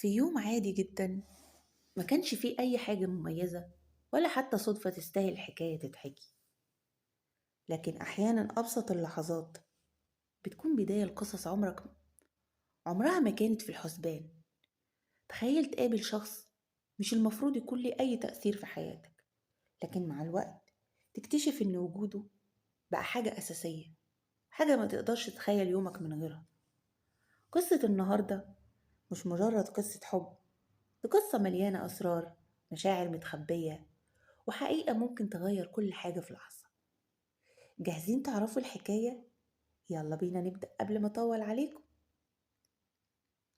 في يوم عادي جدا ما كانش فيه أي حاجة مميزة ولا حتى صدفة تستاهل حكاية تتحكي، لكن أحيانا أبسط اللحظات بتكون بداية لقصص عمرها ما كانت في الحسبان. تخيل تقابل شخص مش المفروض يكون ليه أي تأثير في حياتك، لكن مع الوقت تكتشف إن وجوده بقى حاجة أساسية، حاجة ما تقدرش تتخيل يومك من غيرها. قصة النهاردة مش مجرد قصة حب، دي قصة مليانة أسرار، مشاعر متخبية، وحقيقة ممكن تغير كل حاجة في لحظة. جاهزين تعرفوا الحكاية؟ يلا بينا نبدأ قبل ما أطول عليكم.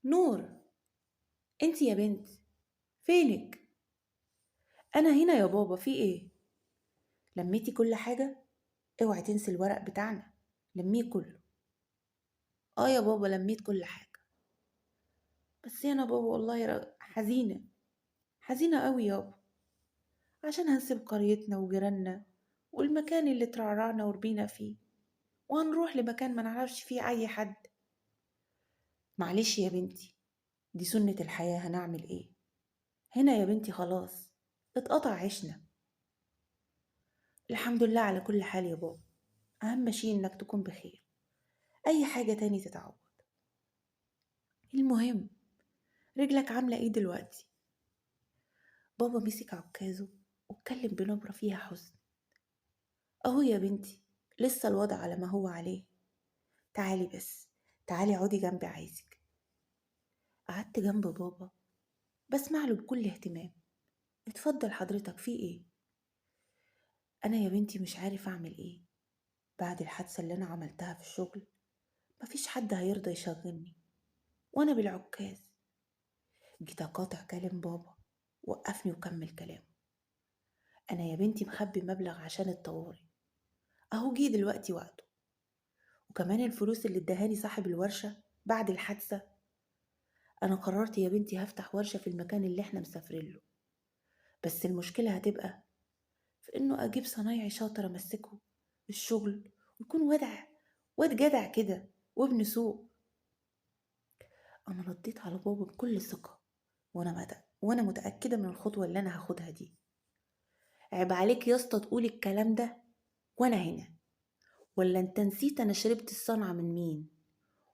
نور، انت يا بنت فينك؟ أنا هنا يا بابا، في إيه؟ لميتي كل حاجة؟ اوعي تنسي الورق بتاعنا، لمية كله. آه يا بابا لميت كل حاجة، بس أنا بابا والله حزينة حزينة قوي يابا، عشان هنسيب قريتنا وجيراننا والمكان اللي ترعرعنا وربينا فيه، وهنروح لمكان ما نعرفش فيه أي حد. معلش يا بنتي، دي سنة الحياة، هنعمل إيه؟ هنا يا بنتي خلاص اتقطع عشنا. الحمد لله على كل حال يا بابا، أهم شيء إنك تكون بخير، أي حاجة تاني تتعوض. المهم رجلك عاملة إيه دلوقتي؟ بابا مسك عكازه واتكلم بنبرة فيها حزن. أهو يا بنتي لسه الوضع على ما هو عليه، تعالي بس تعالي اقعدي جنبي عايزك. قعدت جنب بابا بسمع له بكل اهتمام. اتفضل حضرتك، في ايه؟ انا يا بنتي مش عارف اعمل ايه بعد الحادثة اللي انا عملتها في الشغل، مفيش حد هيرضى يشغلني وانا بالعكاز. جيت اقاطع كلام بابا، وقفني وكمل كلامه. انا يا بنتي مخبي مبلغ عشان الطوارئ، اهو جه دلوقتي وقته، وكمان الفلوس اللي ادهاني صاحب الورشة بعد الحادثة. انا قررت يا بنتي هفتح ورشة في المكان اللي احنا مسافرين له، بس المشكلة هتبقى في انه اجيب صنايعي شاطر امسكه الشغل ويكون واد جدع كده وابن سوق. انا رديت على بابا بكل ثقة وانا متأكدة من الخطوة اللي انا هاخدها دي. عيب عليك يا اسطى تقول الكلام ده وانا هنا، ولا انت نسيت انا شربت الصنعة من مين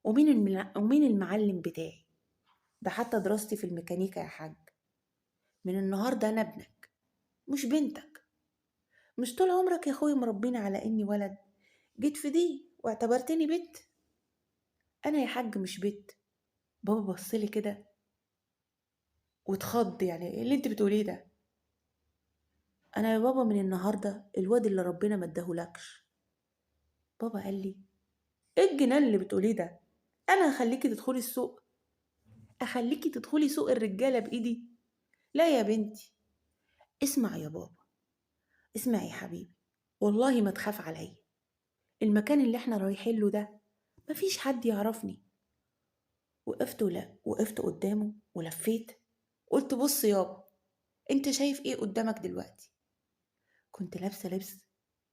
ومين المعلم بتاعي؟ ده حتى دراستي في الميكانيكا يا حاج. من النهاردة انا ابنك مش بنتك. مش طول عمرك يا اخويا مربينا على اني ولد، جيت في دي واعتبرتني بنت. انا يا حاج مش بنت. بابا بصلي كده واتخض، يعني ايه اللي انت بتقوليه ده؟ انا يا بابا من النهارده الواد اللي ربنا ما اداهولكش. بابا قال لي ايه الجنان اللي بتقوليه ده؟ انا هخليكي تدخلي السوق، اخليكي تدخلي سوق الرجالة بايدي؟ لا يا بنتي. اسمع يا بابا، اسمع يا حبيبي، والله ما تخاف عليا، المكان اللي احنا رايحين له ده مفيش حد يعرفني. وقفت قدامه ولفيت، قلت بص يابا انت شايف ايه قدامك دلوقتي؟ كنت لابسه لبس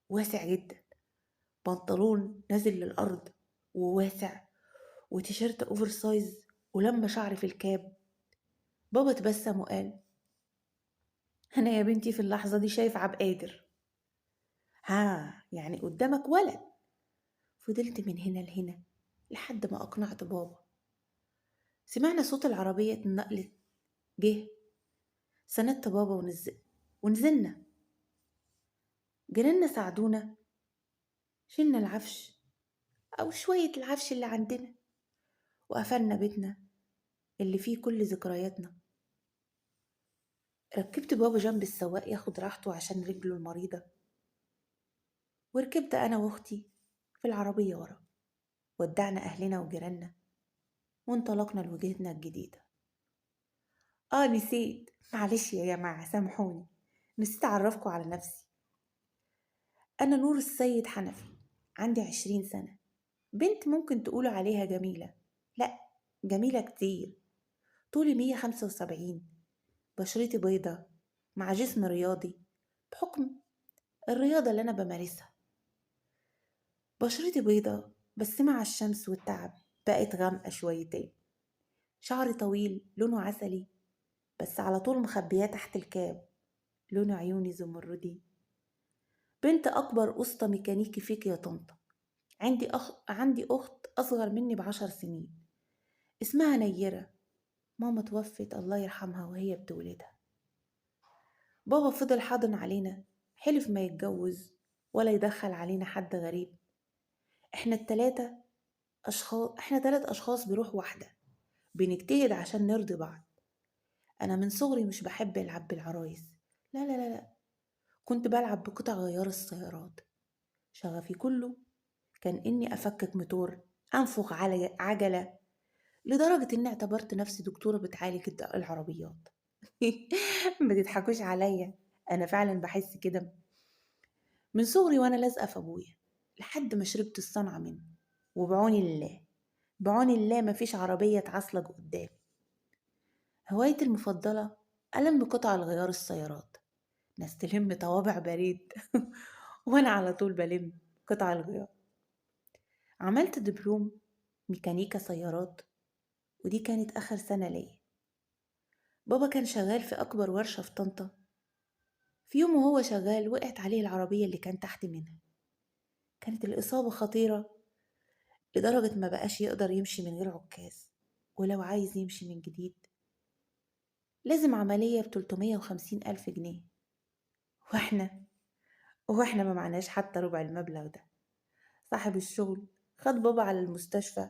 واسع جدا، بنطلون نازل للارض وواسع، وتيشيرت oversize، ولما شعري في الكاب. بابا تبسم وقال انا يا بنتي في اللحظة دي شايف عبد قادر، ها يعني قدامك ولد. فضلت من هنا لهنا لحد ما اقنعت بابا. سمعنا صوت العربية اتنقلت، جه سندت بابا ونزلنا. جيراننا ساعدونا، شلنا العفش او شوية العفش اللي عندنا، وقفلنا بيتنا اللي فيه كل ذكرياتنا. ركبت بابا جنب السواق ياخد راحته عشان رجله المريضة، وركبت أنا وأختي في العربية ورا. ودعنا أهلنا وجيراننا وانطلقنا لوجهتنا الجديدة. نسيت، معلش يا جماعة سامحوني، نسيت أعرفكم على نفسي. أنا نور السيد حنفي، عندي 20 سنة، بنت ممكن تقولوا عليها جميلة، لا جميلة كتير. طولي 175، بشرتي بيضة مع جسم رياضي بحكم الرياضة اللي أنا بمارسها. بشرتي بيضة بس مع الشمس والتعب بقت غامقة شويتين. شعري طويل لونه عسلي بس على طول مخبياه تحت الكاب، لون عيوني زمردي. بنت أكبر أسطى ميكانيكي فيك يا طنطا. عندي أخت أصغر مني ب10 سنين اسمها نيرة. ماما توفت الله يرحمها وهي بتولدها. بابا فضل حاضن علينا، حلف ما يتجوز ولا يدخل علينا حد غريب. احنا 3 أشخاص بروح واحدة، بنجتهد عشان نرضي بعض. أنا من صغري مش بحب ألعب بالعرايس، لا لا لا لا، كنت بلعب بقطع غيار السيارات. شغفي كله كان إني أفكك موتور، أنفخ على عجلة، لدرجة إني اعتبرت نفسي دكتورة بتعالج العربيات. ما تضحكوش عليا، أنا فعلا بحس كده من صغري وأنا لازقة في أبويا لحد ما شربت الصنعة منه. وبعون الله، بعون الله مفيش عربية تعصلج قدامي. هوايتي المفضلة ألم قطع الغيار السيارات، ناس تلم طوابع بريد وأنا على طول بلم قطع الغيار. عملت دبلوم ميكانيكا سيارات، ودي كانت آخر سنة ليا. بابا كان شغال في أكبر ورشة في طنطا. في يوم وهو شغال وقعت عليه العربية اللي كان تحت منها. كانت الإصابة خطيرة لدرجة ما بقاش يقدر يمشي من غير عكاز، ولو عايز يمشي من جديد لازم عملية ب350,000 جنيه، وإحنا ما معناش حتى ربع المبلغ ده. صاحب الشغل خد بابا على المستشفى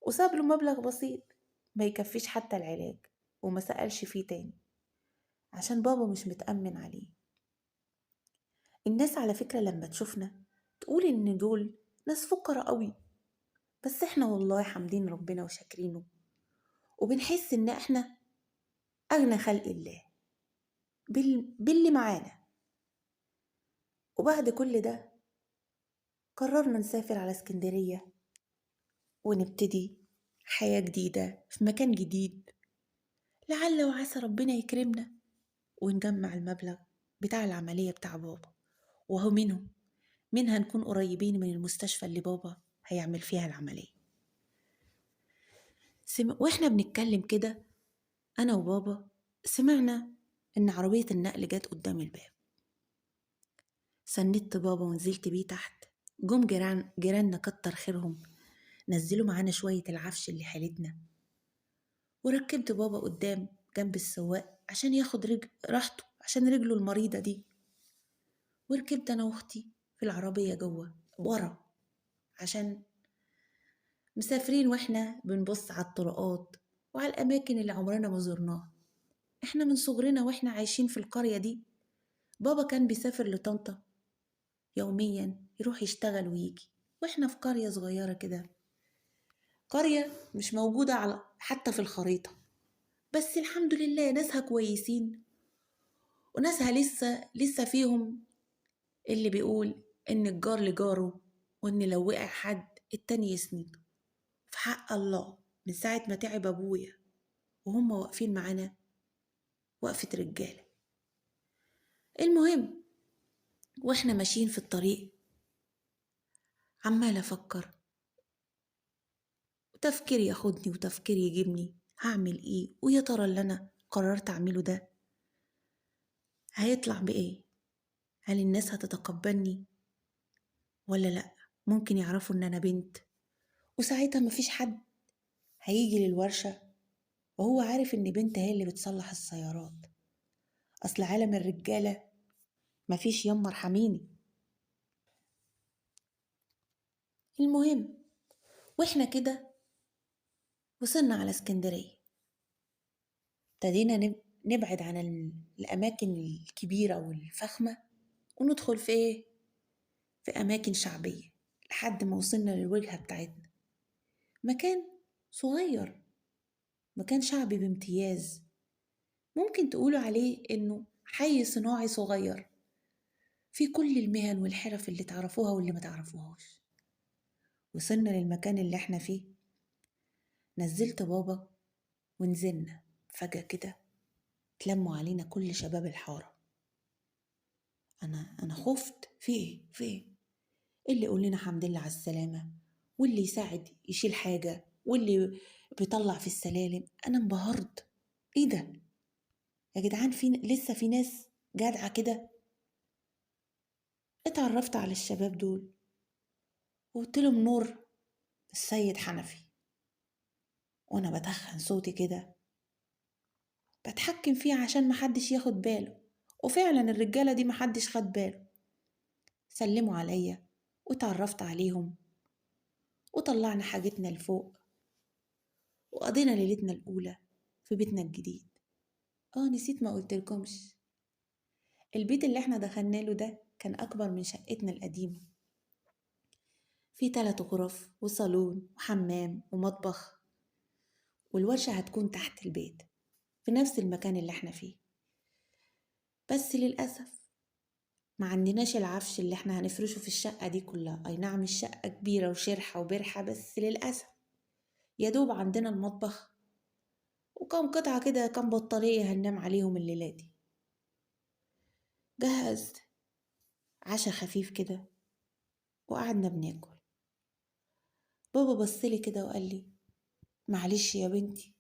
وساب له مبلغ بسيط ما يكفيش حتى العلاج، وما سألش فيه تاني عشان بابا مش متأمن عليه. الناس على فكرة لما تشوفنا تقول إن دول ناس فقراء قوي، بس إحنا والله حامدين ربنا وشاكرينه، وبنحس إن إحنا أغنى خلق الله باللي معانا. وبعد كل ده قررنا نسافر على اسكندرية ونبتدي حياة جديدة في مكان جديد، لعل وعسى ربنا يكرمنا ونجمع المبلغ بتاع العملية بتاع بابا، وهو منها نكون قريبين من المستشفى اللي بابا هيعمل فيها العملية. واحنا بنتكلم كده أنا وبابا سمعنا إن عربية النقل جت قدام الباب. سندت بابا ونزلت بيه تحت. جم جيراننا كتر خيرهم، نزلوا معانا شوية العفش اللي حالتنا، وركبت بابا قدام جنب السواق عشان ياخد راحته عشان رجله المريضة دي. وركبت أنا وأختي في العربية جوه ورا عشان مسافرين، وإحنا بنبص على الطرقات وعلى الأماكن اللي عمرنا ما زرناها. إحنا من صغرنا وإحنا عايشين في القرية دي. بابا كان بيسافر لطنطا يوميا يروح يشتغل ويجي، وإحنا في قرية صغيرة كده، قرية مش موجودة حتى في الخريطة، بس الحمد لله ناسها كويسين، وناسها لسه فيهم اللي بيقول إن الجار لجاره، وإن لو وقع حد التاني يسنده. في حق الله من ساعة ما تعب أبويا وهم واقفين معانا وقفة رجالة. المهم وإحنا ماشيين في الطريق عمال أفكر، وتفكير ياخدني وتفكير يجيبني، هعمل إيه؟ ويا ترى اللي أنا قررت أعمله ده هيطلع بإيه؟ هل الناس هتتقبلني ولا لأ؟ ممكن يعرفوا إن أنا بنت، وساعتها مفيش حد هيجي للورشة وهو عارف إن بنت هي اللي بتصلح السيارات. أصل عالم الرجالة مفيش يما ارحميني. المهم وإحنا كده وصلنا على اسكندرية، ابتدينا نبعد عن الأماكن الكبيرة والفخمة وندخل في إيه؟ في أماكن شعبية، لحد ما وصلنا للوجهة بتاعتنا، مكان صغير، مكان شعبي بامتياز، ممكن تقولوا عليه إنه حي صناعي صغير في كل المهن والحرف اللي تعرفوها واللي ما تعرفوهاش. وصلنا للمكان اللي احنا فيه، نزلت بابا ونزلنا. فجأة كده تلموا علينا كل شباب الحارة. أنا خفت، في إيه؟ في إيه؟ اللي يقول لنا حمد لله على السلامة، واللي يساعد يشيل حاجة، واللي بيطلع في السلالم. انا انبهرت، ايه ده يا جدعان، في لسه في ناس جدعة كده. اتعرفت على الشباب دول وقلت لهم نور السيد حنفي، وانا بتخن صوتي كده بتحكم فيه عشان محدش ياخد باله، وفعلا الرجالة دي محدش خد باله. سلموا عليا وتعرفت عليهم وطلعنا حاجتنا لفوق وقضينا ليلتنا الأولى في بيتنا الجديد. نسيت ما قلتلكمش، البيت اللي احنا دخلنا له ده كان أكبر من شقتنا القديمة، في 3 غرف وصالون وحمام ومطبخ، والورشة هتكون تحت البيت في نفس المكان اللي احنا فيه. بس للأسف ما عندناش العفش اللي احنا هنفرشه في الشقة دي كلها. أي نعم الشقة كبيرة وشرحة وبرحة، بس للأسف يا دوب عندنا المطبخ وكم قطعة كده، كم بطانية هننام عليهم الليلة دي. جهزت عشاء خفيف كده وقعدنا بناكل. بابا بصلي كده وقال لي معلش يا بنتي،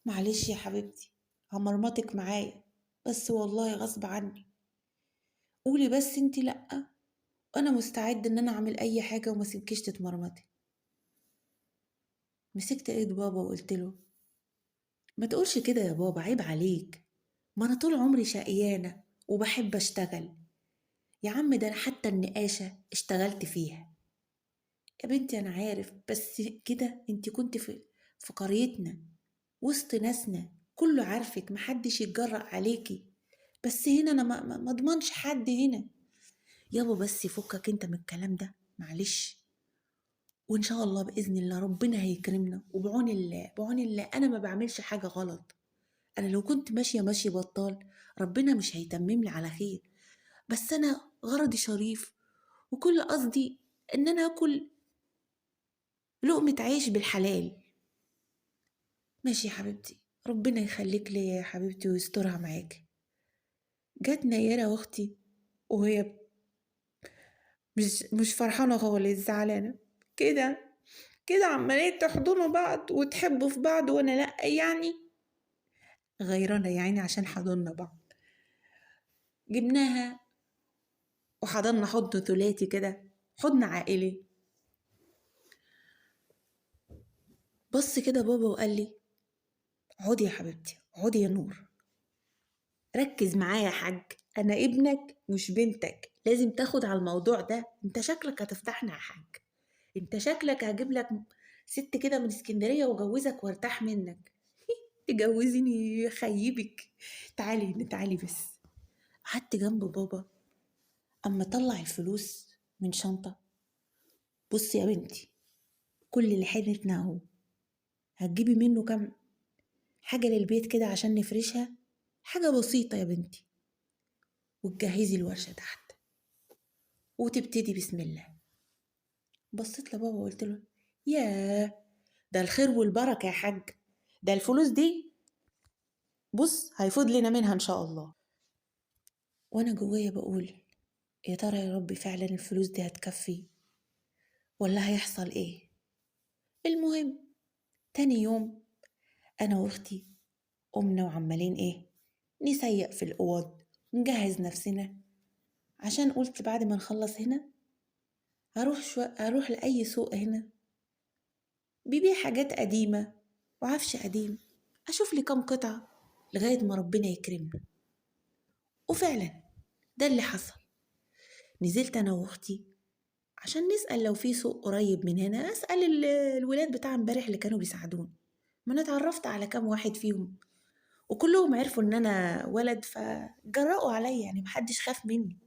معلش يا حبيبتي، همرمطك معايا، بس والله غصب عني، قولي بس انتي لأ، وانا مستعد ان انا اعمل اي حاجة وما سيبكيش تتمرمطي. مسكت ايد بابا وقلت له ما تقولش كده يا بابا، عيب عليك، ما انا طول عمري شقيانة وبحب اشتغل يا عم، ده انا حتى النقاشة اشتغلت فيها. يا بنتي انا عارف، بس كده انتي كنت في قريتنا وسط ناسنا، كله عارفك، محدش يتجرأ عليكي، بس هنا انا ما اضمنش حد هنا. يابا بس فكك انت من الكلام ده معلش، وان شاء الله باذن الله ربنا هيكرمنا، وبعون الله، بعون الله انا ما بعملش حاجه غلط، انا لو كنت ماشيه بطال ربنا مش هيتمم لي على خير، بس انا غرضي شريف وكل قصدي ان انا اكل لقمه عيش بالحلال. ماشي يا حبيبتي، ربنا يخليك ليا يا حبيبتي ويسترها معاكي. جت نيرة اختي وهي مش فرحانة خالص، زعلانة كده كده، عمالين تحضنوا بعض وتحبوا في بعض وانا لا، يعني غيرانة يا عيني عشان حضننا بعض. جبناها وحضننا حضن ثلاثي كده، حضن عائلي. بص كده بابا وقال لي اقعدي يا حبيبتي، اقعدي يا نور، ركز معايا يا حاج، انا ابنك مش بنتك، لازم تاخد على الموضوع ده، انت شكلك هتفتحنا يا حاج، انت شكلك هجيب لك ست كده من اسكندرية واجوزك وارتاح منك. تجوزيني خيبك، تعالي تعالي بس. قعدت جنب بابا اما طلع الفلوس من شنطة. بصي يا بنتي، كل اللي حيلتنا اهو، هتجيبي منه كام حاجة للبيت كده عشان نفرشها، حاجة بسيطة يا بنتي، وتجهزي الورشة تحت وتبتدي بسم الله. بصيت لبابا وقلت له ياه، ده الخير والبركة يا حاج، ده الفلوس دي بص هيفوض لنا منها إن شاء الله. وأنا جوايا بقول يا ترى يا ربي فعلا الفلوس دي هتكفي ولا هيحصل إيه؟ المهم تاني يوم أنا وأختي قمنا وعمالين إيه نسيق في الأوض ونجهز نفسنا، عشان قلت بعد ما نخلص هنا هروح لأي سوق هنا بيبيع حاجات قديمة وعفش قديم، أشوف لي كام قطعة لغاية ما ربنا يكرمنا. وفعلا ده اللي حصل. نزلت أنا وأختي عشان نسأل لو في سوق قريب من هنا، أسأل الولاد بتاع امبارح اللي كانوا بيساعدوني، ما أنا اتعرفت على كام واحد فيهم وكلهم عرفوا إن أنا ولد فجرأوا عليا، يعني محدش خاف مني.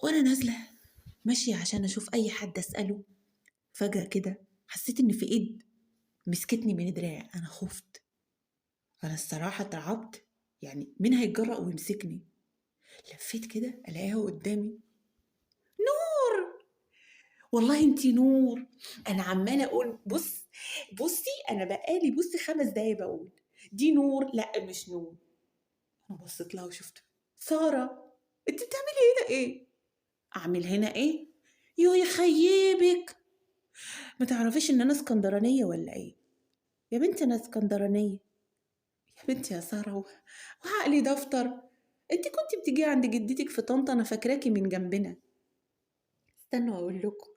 وأنا نازلة ماشية عشان أشوف أي حد أسأله، فجأة كده حسيت إن في إيد مسكتني من دراعي. أنا خفت، أنا الصراحة اترعبت، يعني مين هيتجرأ ويمسكني؟ لفيت كده ألاقيها قدامي، نور، والله انتي نور. أنا عمالة أقول بصي أنا بقالي 5 دقايق بقول دي نور، لا مش نور. أنا بصيت لها وشفت سارة، انتي بتعملي هنا إيه؟ أعمل هنا إيه؟ يو يخيبك، ما تعرفيش ان انا اسكندرانيه ولا ايه؟ يا بنتي انا اسكندرانيه. يا بنتي يا ساره وعقلي دفتر، انت كنت بتيجي عند جدتك في طنطا، انا فاكراكي من جنبنا. استنوا اقول لكم،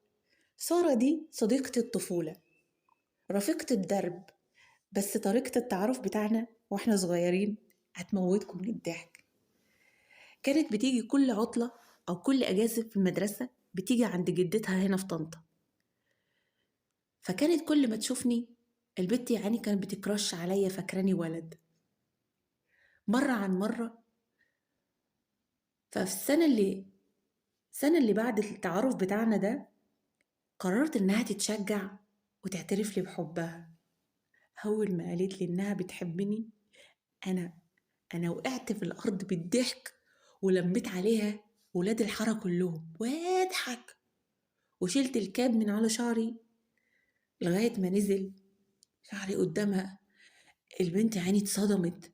ساره دي صديقه الطفولة، رفيقه الدرب، بس طريقه التعارف بتاعنا واحنا صغيرين هتموتكم من الضحك. كانت بتيجي كل عطله او كل اجازه في المدرسة بتيجي عند جدتها هنا في طنطا، فكانت كل ما تشوفني البت يعني كانت بتكرش عليا، فاكراني ولد. مرة عن مرة، ففي السنة اللي بعد التعارف بتاعنا ده قررت إنها تتشجع وتعترف لي بحبها. أول ما قالت لي إنها بتحبني أنا وقعت في الأرض بالضحك، ولميت عليها ولاد الحارة كلهم واضحك، وشلت الكاب من على شعري لغاية ما نزل شعري قدامها. البنت عيني اتصدمت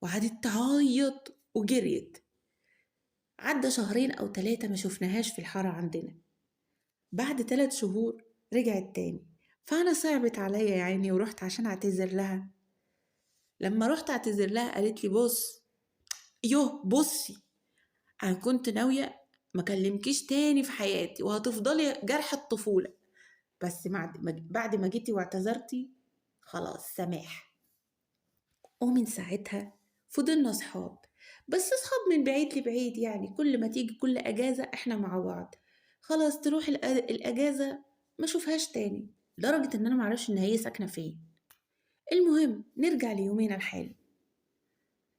وقعدت تعيط وجريت. عدى 2 أو 3 ما شفناهاش في الحارة عندنا. بعد 3 شهور رجعت تاني، فأنا صعبت عليا يا عيني ورحت عشان أعتذر لها. لما رحت أعتذر لها قالت لي بص يوه بصي، أنا كنت ناوية ما كلمكيش تاني في حياتي وهتفضلي جرح الطفولة، بس بعد ما جيتي واعتذرتي خلاص سماح. ومن ساعتها فضلنا صحاب، بس صحاب من بعيد لبعيد، يعني كل ما تيجي كل أجازة احنا مع بعض، خلاص تروح الأجازة ما شوفهاش تاني، لدرجة ان انا معرفش ان هي ساكنة فين. المهم نرجع ليومينا الحالي.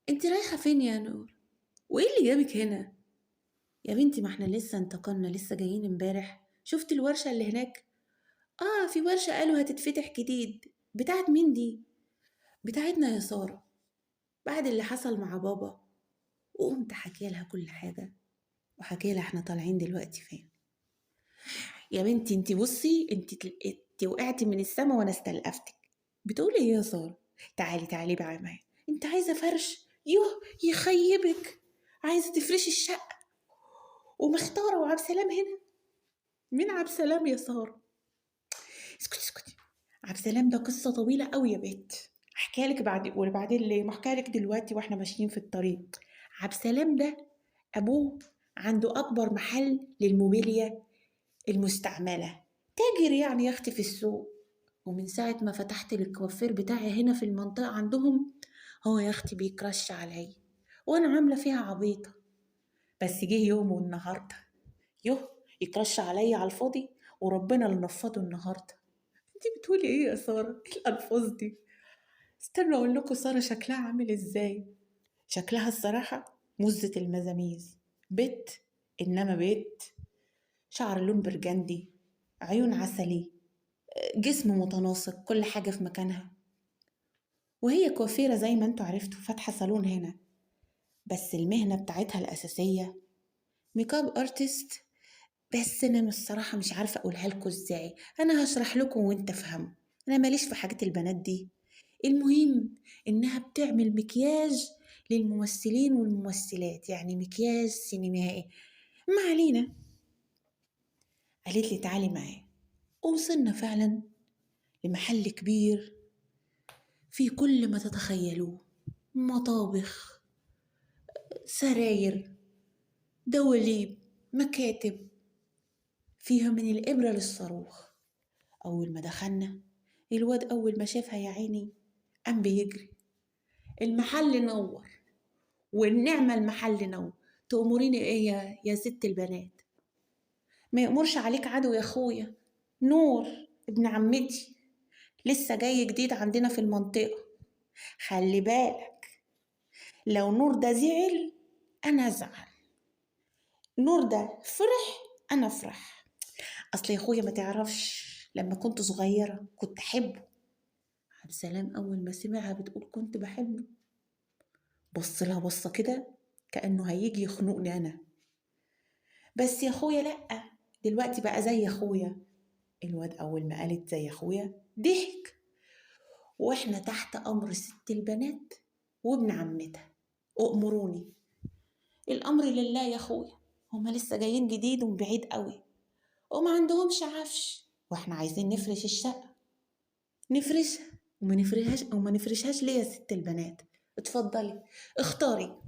انت رايحة فين يا نور؟ وايه اللي جابك هنا؟ يا بنتي ما احنا لسه انتقلنا، لسه جايين امبارح. شفت الورشة اللي هناك؟ في ورشة قالوا هتتفتح جديد. بتاعت مين دي؟ بتاعتنا يا سارة. بعد اللي حصل مع بابا وقمت حكي لها كل حاجة، وحكي لها احنا طالعين دلوقتي فين. يا بنتي انتي بصي، انتي وقعتي من السما وانا استلقفتك. بتقولي ايه يا سارة؟ تعالي تعالي بقى معايا. انت عايزة فرش؟ يوه يخيبك، عايزة تفرشي الشقة ومختارة وعبد سلام هنا. مين عبد سلام يا سارة؟ اسكتي اسكتي، عبد سلام ده قصة طويلة قوي يا بنت، احكيها لك بعد وبعدين ليه ما احكيها لك دلوقتي واحنا ماشيين في الطريق. عبد سلام ده ابوه عنده اكبر محل للموبيليا المستعملة، تاجر يعني يا اختي في السوق. ومن ساعة ما فتحت الكوافير بتاعي هنا في المنطقة عندهم هو يا اختي بيكرش عليا وانا عاملة فيها عبيطة. بس جه يوم والنهاردة يوه يكرش عليا على الفاضي، وربنا اللي نفضه النهاردة. انتي بتقولي ايه يا سارة؟ ايه الألفاظ دي؟ استنوا اقول لكم سارة شكلها عامل ازاي. شكلها الصراحة مزة المزاميز، بت انما بت، شعر لون برجندي، عيون عسلي، جسم متناسق، كل حاجة في مكانها. وهي كوافيرة زي ما انتوا عرفتوا، فاتحة صالون هنا، بس المهنة بتاعتها الأساسية makeup artist. بس أنا الصراحة مش عارفة أقولها لكم إزاي، أنا هشرح لكم وانت فهموا، أنا ماليش في حاجات البنات دي. المهم إنها بتعمل مكياج للممثلين والممثلات، يعني مكياج سينمائي. ما علينا. قالت لي تعالي معايا. وصلنا فعلا لمحل كبير فيه كل ما تتخيلوه، مطابخ، سراير، دواليب، مكاتب، فيها من الإبرة للصاروخ. أول ما دخلنا الواد أول ما شافها يا عيني قام بيجري. المحل نور والنعمة، المحل نور. تأمريني إيه يا ست البنات؟ ما يأمرش عليك عدو يا أخويا. نور ابن عمتي لسه جاي جديد عندنا في المنطقة، خلي بالك لو نور ده زعل أنا أزعل، نور ده فرح أنا أفرح. أصل يا أخويا ما تعرفش لما كنت صغيرة كنت أحبه. عبد السلام أول ما سمعها بتقول كنت بحبه بص لها بصة كده كأنه هيجي يخنقني أنا. بس يا أخويا لأ، دلوقتي بقى زي أخويا. الواد أول ما قالت زي أخويا ضحك. وإحنا تحت أمر ست البنات وابن عمتها، أؤمروني. الأمر لله يا أخويا، هما لسه جايين جديد ومن بعيد قوي وما عندهمش عفش، واحنا عايزين نفرش الشقة. نفرشها وما نفرشهاش، وما نفرشهاش ليه يا ست البنات؟ اتفضلي اختاري.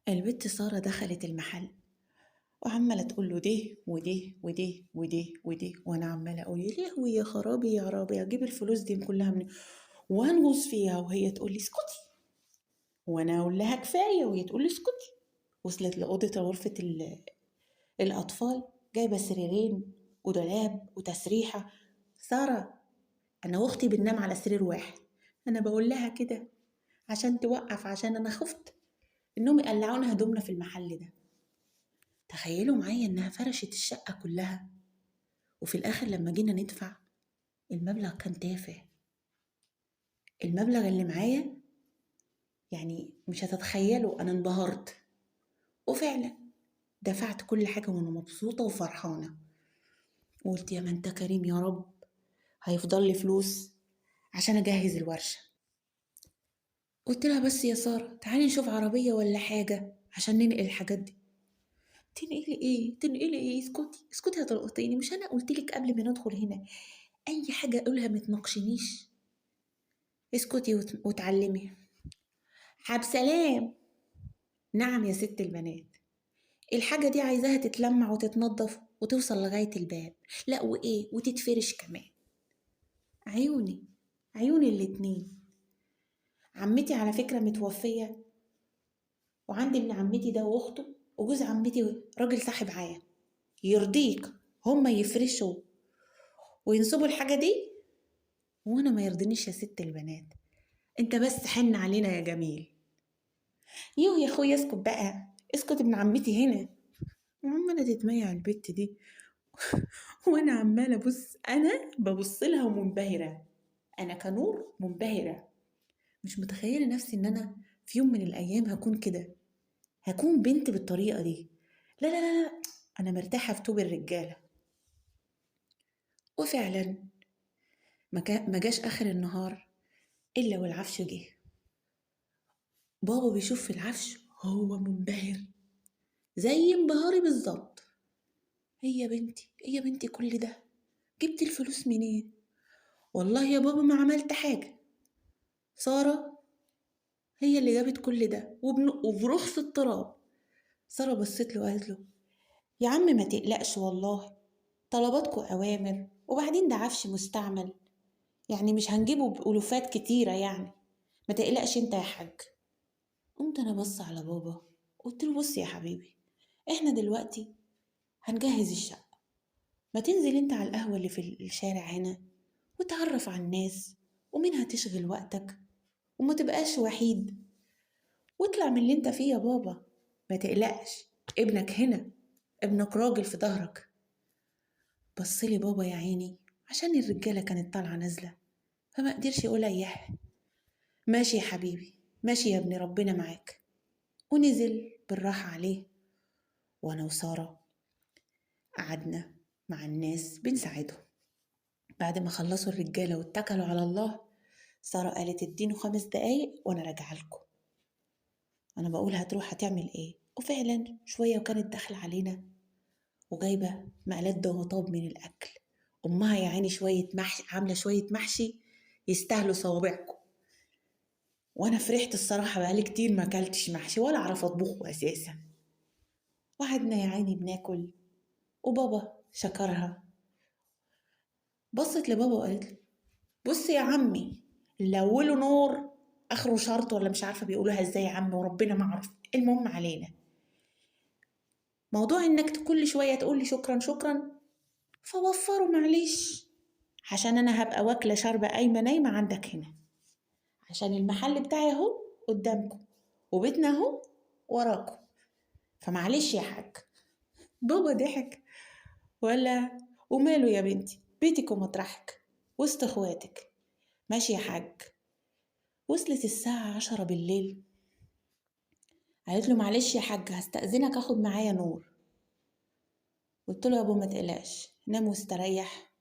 البت سارة دخلت المحل وعمالة تقول له ده وده وده وده وده، وانا عمالة اقول يا لهوي يا خرابي يا ربي، اجيب الفلوس دي كلها منين وانغص فيها، وهي تقول لي اسكتي، وانا اقول لها كفاية وهي تقول لي اسكتي. وصلت لأوضة غرفة الأطفال، جايبة سريرين ودولاب وتسريحة. سارة أنا وأختي بننام على سرير واحد، أنا بقول لها كده عشان توقف، عشان أنا خفت إنهم يقلعونا هدومنا في المحل ده. تخيلوا معايا إنها فرشت الشقة كلها، وفي الآخر لما جينا ندفع المبلغ كان تافه. المبلغ اللي معايا يعني مش هتتخيلوا، أنا انبهرت. وفعلا دفعت كل حاجة وأنا مبسوطة وفرحانة، وقلت يا ما أنت كريم يا رب، هيفضل لي فلوس عشان أجهز الورشة. قلت لها بس يا سارة تعالي نشوف عربية ولا حاجة عشان ننقل الحاجات دي. تنقلي ايه؟ تنقلي ايه؟ اسكتي اسكتي هتلقطيني، مش انا قلت لك قبل ما ندخل هنا اي حاجة اقولها ما تناقشنيش، اسكتي وتعلمي. حب سلام. نعم يا ست البنات، الحاجة دي عايزاها تتلمع وتتنظف وتوصل لغاية الباب، لا وايه وتتفرش كمان. عيوني عيوني الاتنين. عمتي على فكرة متوفية، وعندي ابن عمتي ده واخته وجوز عمتي راجل صاحب عيا، يرضيك هما يفرشوا وينصبوا الحاجة دي وانا ما يرضينيش يا ست البنات؟ انت بس حن علينا يا جميل. يوه يا اخويا اسكت بقى، اسكت، ابن عمتي هنا. وعمالة تتميع البت دي وانا عمالة ابص، انا ببص لها ومنبهرة، انا كنور منبهرة، مش متخيلة نفسي ان انا في يوم من الايام هكون كده، هكون بنت بالطريقة دي. لا لا لا لا، انا مرتاحة في طوب الرجالة. وفعلا ما جاش اخر النهار الا والعفش جه. بابا بيشوف في العفش هو منبهر زي انبهاري بالظبط. هي يا بنتي، هي يا بنتي كل ده جبت الفلوس منين؟ والله يا بابا ما عملت حاجة، سارة هي اللي جابت كل ده وبرخص التراب. سارة بصت له وقالت له يا عم ما تقلقش والله، طلباتكو أوامر، وبعدين ده عفش مستعمل يعني مش هنجيبه بألوفات كتيرة، يعني ما تقلقش انت يا حاج. قمت أنا بص على بابا قلت له بص يا حبيبي، احنا دلوقتي هنجهز الشقة، ما تنزل انت على القهوة اللي في الشارع هنا وتعرف على الناس، ومنها تشغل وقتك وما تبقاش وحيد، واطلع من اللي انت فيه يا بابا، ما تقلقش ابنك هنا، ابنك راجل في ظهرك. بصلي بابا يا عيني عشان الرجالة كانت طالعة نازلة فما قدرش يقول اياه. ماشي يا حبيبي، ماشي يا ابني، ربنا معاك. ونزل بالراحة عليه، وانا وسارة قعدنا مع الناس بنساعدهم. بعد ما خلصوا الرجالة واتكلوا على الله، سارة قالت ادينوا 5 دقايق وانا راجعة لكم. انا بقول هتروح هتعمل ايه؟ وفعلا شوية وكانت داخلة علينا وجايبة مقلات ضغطاب من الاكل. امها يا عيني شوية محشي، عاملة شوية محشي يستاهلوا صوابعكم. وانا فرحت الصراحة، بقالي كتير ما اكلتش محشي ولا اعرف اطبخه اساسا. وقعدنا يا عيني بناكل، وبابا شكرها. بصت لبابا وقالت له بص يا عمي، اللي اوله نور اخره شرط، ولا مش عارفه بيقولوها ازاي يا عم وربنا ما اعرف. المهم علينا موضوع انك كل شوية تقول لي شكرا شكرا، فوفروا معلش، عشان انا هبقى واكله شاربه قايمة نايمة عندك هنا، عشان المحل بتاعي اهو قدامكم وبيتنا اهو وراكم، فمعلش يا حاج. بابا ضحك ولا وماله يا بنتي، بيتك ومطرحك وسط اخواتك. ماشي يا حاج. وصلت الساعة 10 بالليل، قالت له معلش يا حاج هستأذنك اخد معايا نور. قلت له يا ابو ما تقلقش، نام واستريح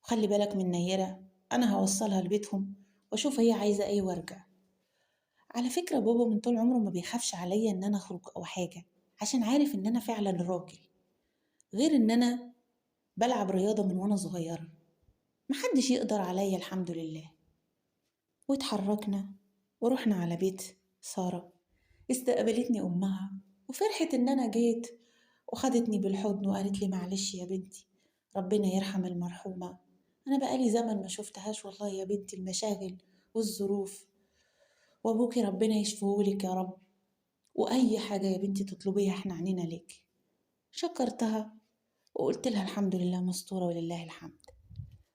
وخلي بالك من نيرة، انا هوصلها لبيتهم واشوف هي عايزة ايه وارجع. على فكرة بابا من طول عمره ما بيخافش عليا ان انا اخرج او حاجة، عشان عارف ان انا فعلا راجل، غير ان انا بلعب رياضة من وأنا صغيرة، محدش يقدر عليا الحمد لله. واتحركنا ورحنا على بيت سارة. استقبلتني أمها وفرحت إن أنا جيت، وخدتني بالحضن وقالت لي معلش يا بنتي، ربنا يرحم المرحومة، أنا بقالي زمن ما شفتهاش والله يا بنتي، المشاغل والظروف، وأبوكي ربنا يشفيهولك يا رب، وأي حاجة يا بنتي تطلبيها احنا عنينا لك. شكرتها وقلت لها الحمد لله مستورة ولله الحمد.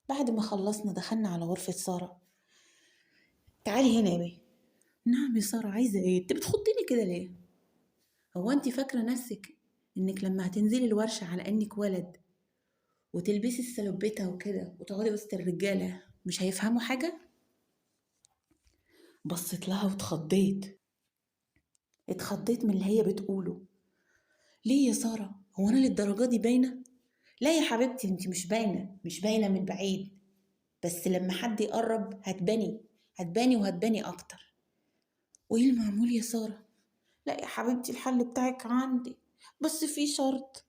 بعد ما خلصنا دخلنا على غرفة سارة. تعالي هنا يا بيه. نعم يا سارة، عايزة ايه؟ انت بتخضيني كده ليه؟ هو انت فاكرة نفسك انك لما هتنزلي الورشة على انك ولد وتلبسي السلوبيتة وكده وتقعدي وسط الرجالة مش هيفهموا حاجة؟ بصيت لها واتخضيت، اتخضيت من اللي هي بتقوله. ليه يا سارة؟ هو أنا للدرجة دي باينة؟ لا يا حبيبتي، انت مش باينة، مش باينة من بعيد، بس لما حد يقرب هتباني، هتباني وهتباني أكتر. وإيه المعمول يا سارة؟ لا يا حبيبتي، الحل بتاعك عندي، بس في شرط.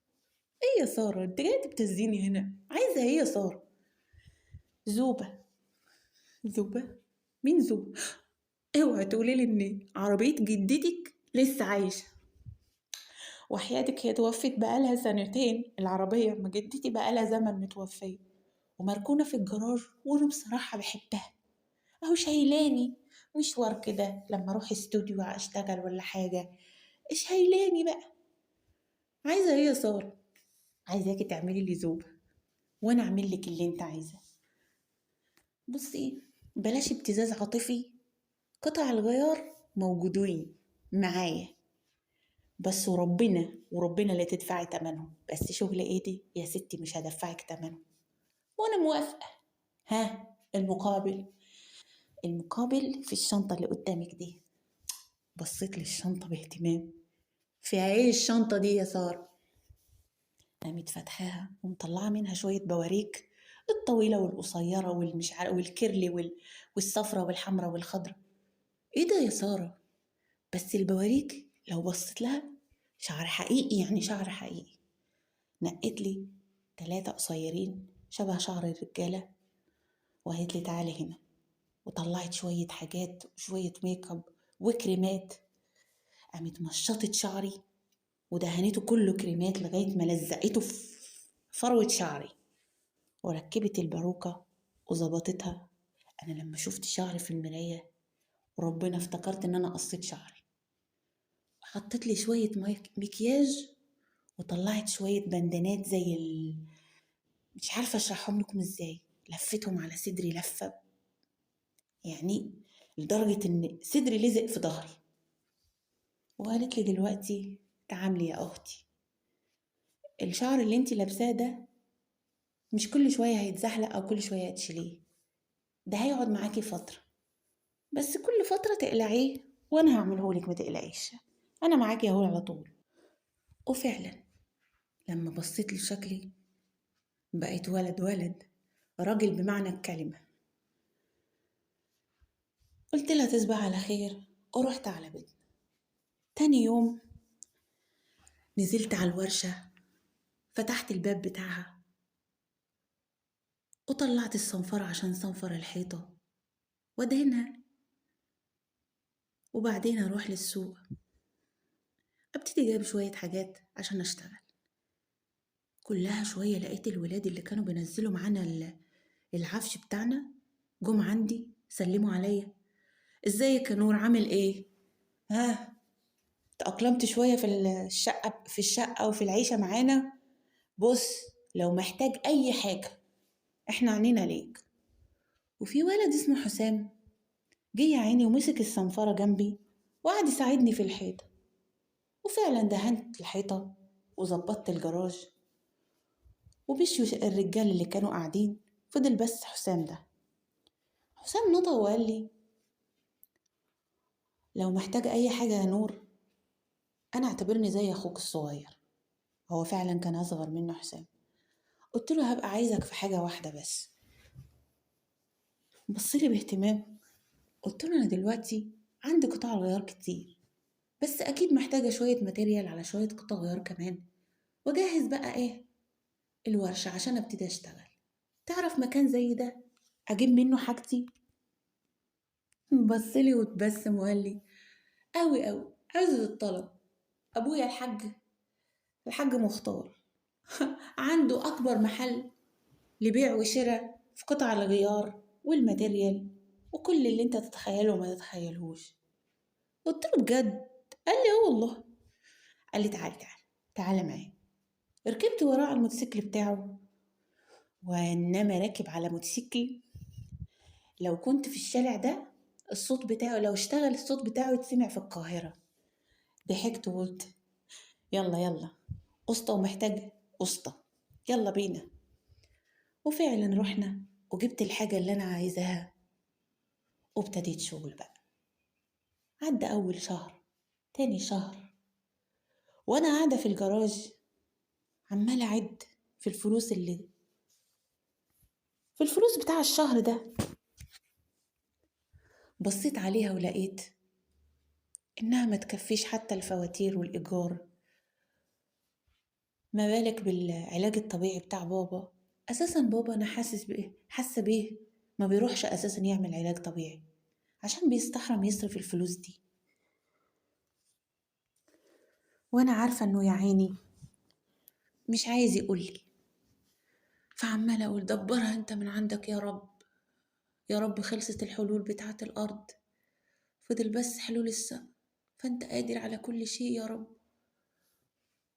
إيه يا سارة؟ انت جاية تبتزيني هنا؟ عايزة إيه يا سارة؟ زوبة. زوبة؟ مين زوبة؟ اوعي تقولي لي إن عربية جدتك لسه عايشة. وحياتك هي توفت بقالها سنتين، العربية ما جدتي بقالها زمن متوفية ومركونة في الجراج، وأنا بصراحة بحبها، أهو شايلاني مشوار كده لما أروح استوديو أشتغل ولا حاجة، شايلاني بقى. عايزة إيه يا سارة؟ عايزاكي تعملي لي زوبة وأنا أعمل لك اللي أنت عايزاه. بصي، بلاش ابتزاز عاطفي، قطع الغيار موجودين معايا، بس وربنا لا تدفعي تمنهم، بس شغل ايدي يا ستي مش هدفعك تمنهم، وانا موافقة. ها المقابل؟ المقابل في الشنطة اللي قدامك دي. بصيت للشنطة باهتمام. فيها ايه الشنطة دي يا سارة؟ قامت فاتحاها ومطلعة منها شوية بواريك، الطويلة والقصيرة والمش عارف والكيرلي والصفرة والحمرة والخضرة. ايه ده يا سارة؟ بس البواريك لو بصيت لها شعر حقيقي، يعني شعر حقيقي. نقيت لي 3 قصيرين شبه شعر الرجالة وقالت لي تعالي هنا، وطلعت شوية حاجات وشوية ميك اب وكريمات. قامت مشطت شعري ودهنته كله كريمات لغاية ما لزقته في فروة شعري، وركبت الباروكة وظبطتها. أنا لما شفت شعري في المراية وربنا افتكرت إن أنا قصيت شعري. حطيت لي شوية مكياج وطلعت شوية بندانات زي مش عارفة أشرحهم لكم إزاي، لفتهم على صدري لفة لدرجة إن صدري لزق في ظهري. وقالت لي دلوقتي تعاملي يا أختي، الشعر اللي انتي لابساه ده مش كل شوية هيتزحلق أو كل شوية هتشيليه، ده هيقعد معاكي فترة، بس كل فترة تقلعيه وأنا هعملهولك، ما تقلقيش أنا معاكي أهو على طول. وفعلا لما بصيت لشكلي بقيت ولد، ولد راجل بمعنى الكلمة. قلت لها تصبح على خير ورحت على بيتنا. تاني يوم نزلت على الورشة، فتحت الباب بتاعها وطلعت الصنفرة عشان صنفر الحيطة وادهنها، وبعدين اروح للسوق ابتدي جايب شوية حاجات عشان اشتغل. كلها شوية لقيت الولاد اللي كانوا بينزلوا معانا العفش بتاعنا جم عندي سلموا عليا. ازيك يا نور، عامل ايه؟ ها تأقلمت شوية في الشقة وفي العيشة معانا؟ بص لو محتاج اي حاجة احنا عنينا ليك. وفي ولد اسمه حسام جه يا عيني ومسك الصنفرة جنبي وقعد يساعدني في الحيطة، وفعلا دهنت الحيطة وظبطت الجراج ومشيوا الرجال اللي كانوا قاعدين. فضل بس حسام ده. حسام نطق وقال لي لو محتاج اي حاجة يا نور انا اعتبرني زي اخوك الصغير. هو فعلا كان اصغر منه حسام. قلت له هبقى عايزك في حاجة واحدة بس. بصلي باهتمام. قلت له انا دلوقتي عندي قطع غيار كتير، بس اكيد محتاجة شوية ماتيريال على شوية قطع غيار كمان، واجهز بقى ايه الورشة عشان ابتدي اشتغل، تعرف مكان زي ده اجيب منه حاجتي؟ بصلي وتبسم وقال لي قوي قوي، عز الطلب. ابويا الحاج مختار عنده اكبر محل لبيع وشراء في قطع الغيار والماتيريال وكل اللي انت تتخيله وما تتخيلهوش. قلت له بجد؟ قال لي اه والله. قال لي تعالي تعالي تعالي معايا. ركبت وراه على الموتوسيكل بتاعه، وانما راكب على موتوسيكل لو كنت في الشارع ده الصوت بتاعه لو اشتغل الصوت بتاعه يتسمع في القاهرة. ضحكت وقلت يلا يلا قسطة ومحتاج قسطة، يلا بينا. وفعلا رحنا وجبت الحاجة اللي أنا عايزاها وابتديت شغل بقى. عدى أول شهر، تاني شهر، وأنا قاعدة في الجراج عمالة أعد في الفلوس اللي في الفلوس بتاع الشهر ده. بصيت عليها ولقيت إنها ما تكفيش حتى الفواتير والإيجار، ما بالك بالعلاج الطبيعي بتاع بابا. أساسا بابا أنا حاسة بيه ما بيروحش أساسا يعمل علاج طبيعي عشان بيستحرم يصرف الفلوس دي، وأنا عارفة إنه يا عيني مش عايز يقولي. فعمالة أقول دبرها أنت من عندك يا رب، يا رب خلصت الحلول بتاعة الأرض، فضل بس حلول السماء، فأنت قادر على كل شيء يا رب.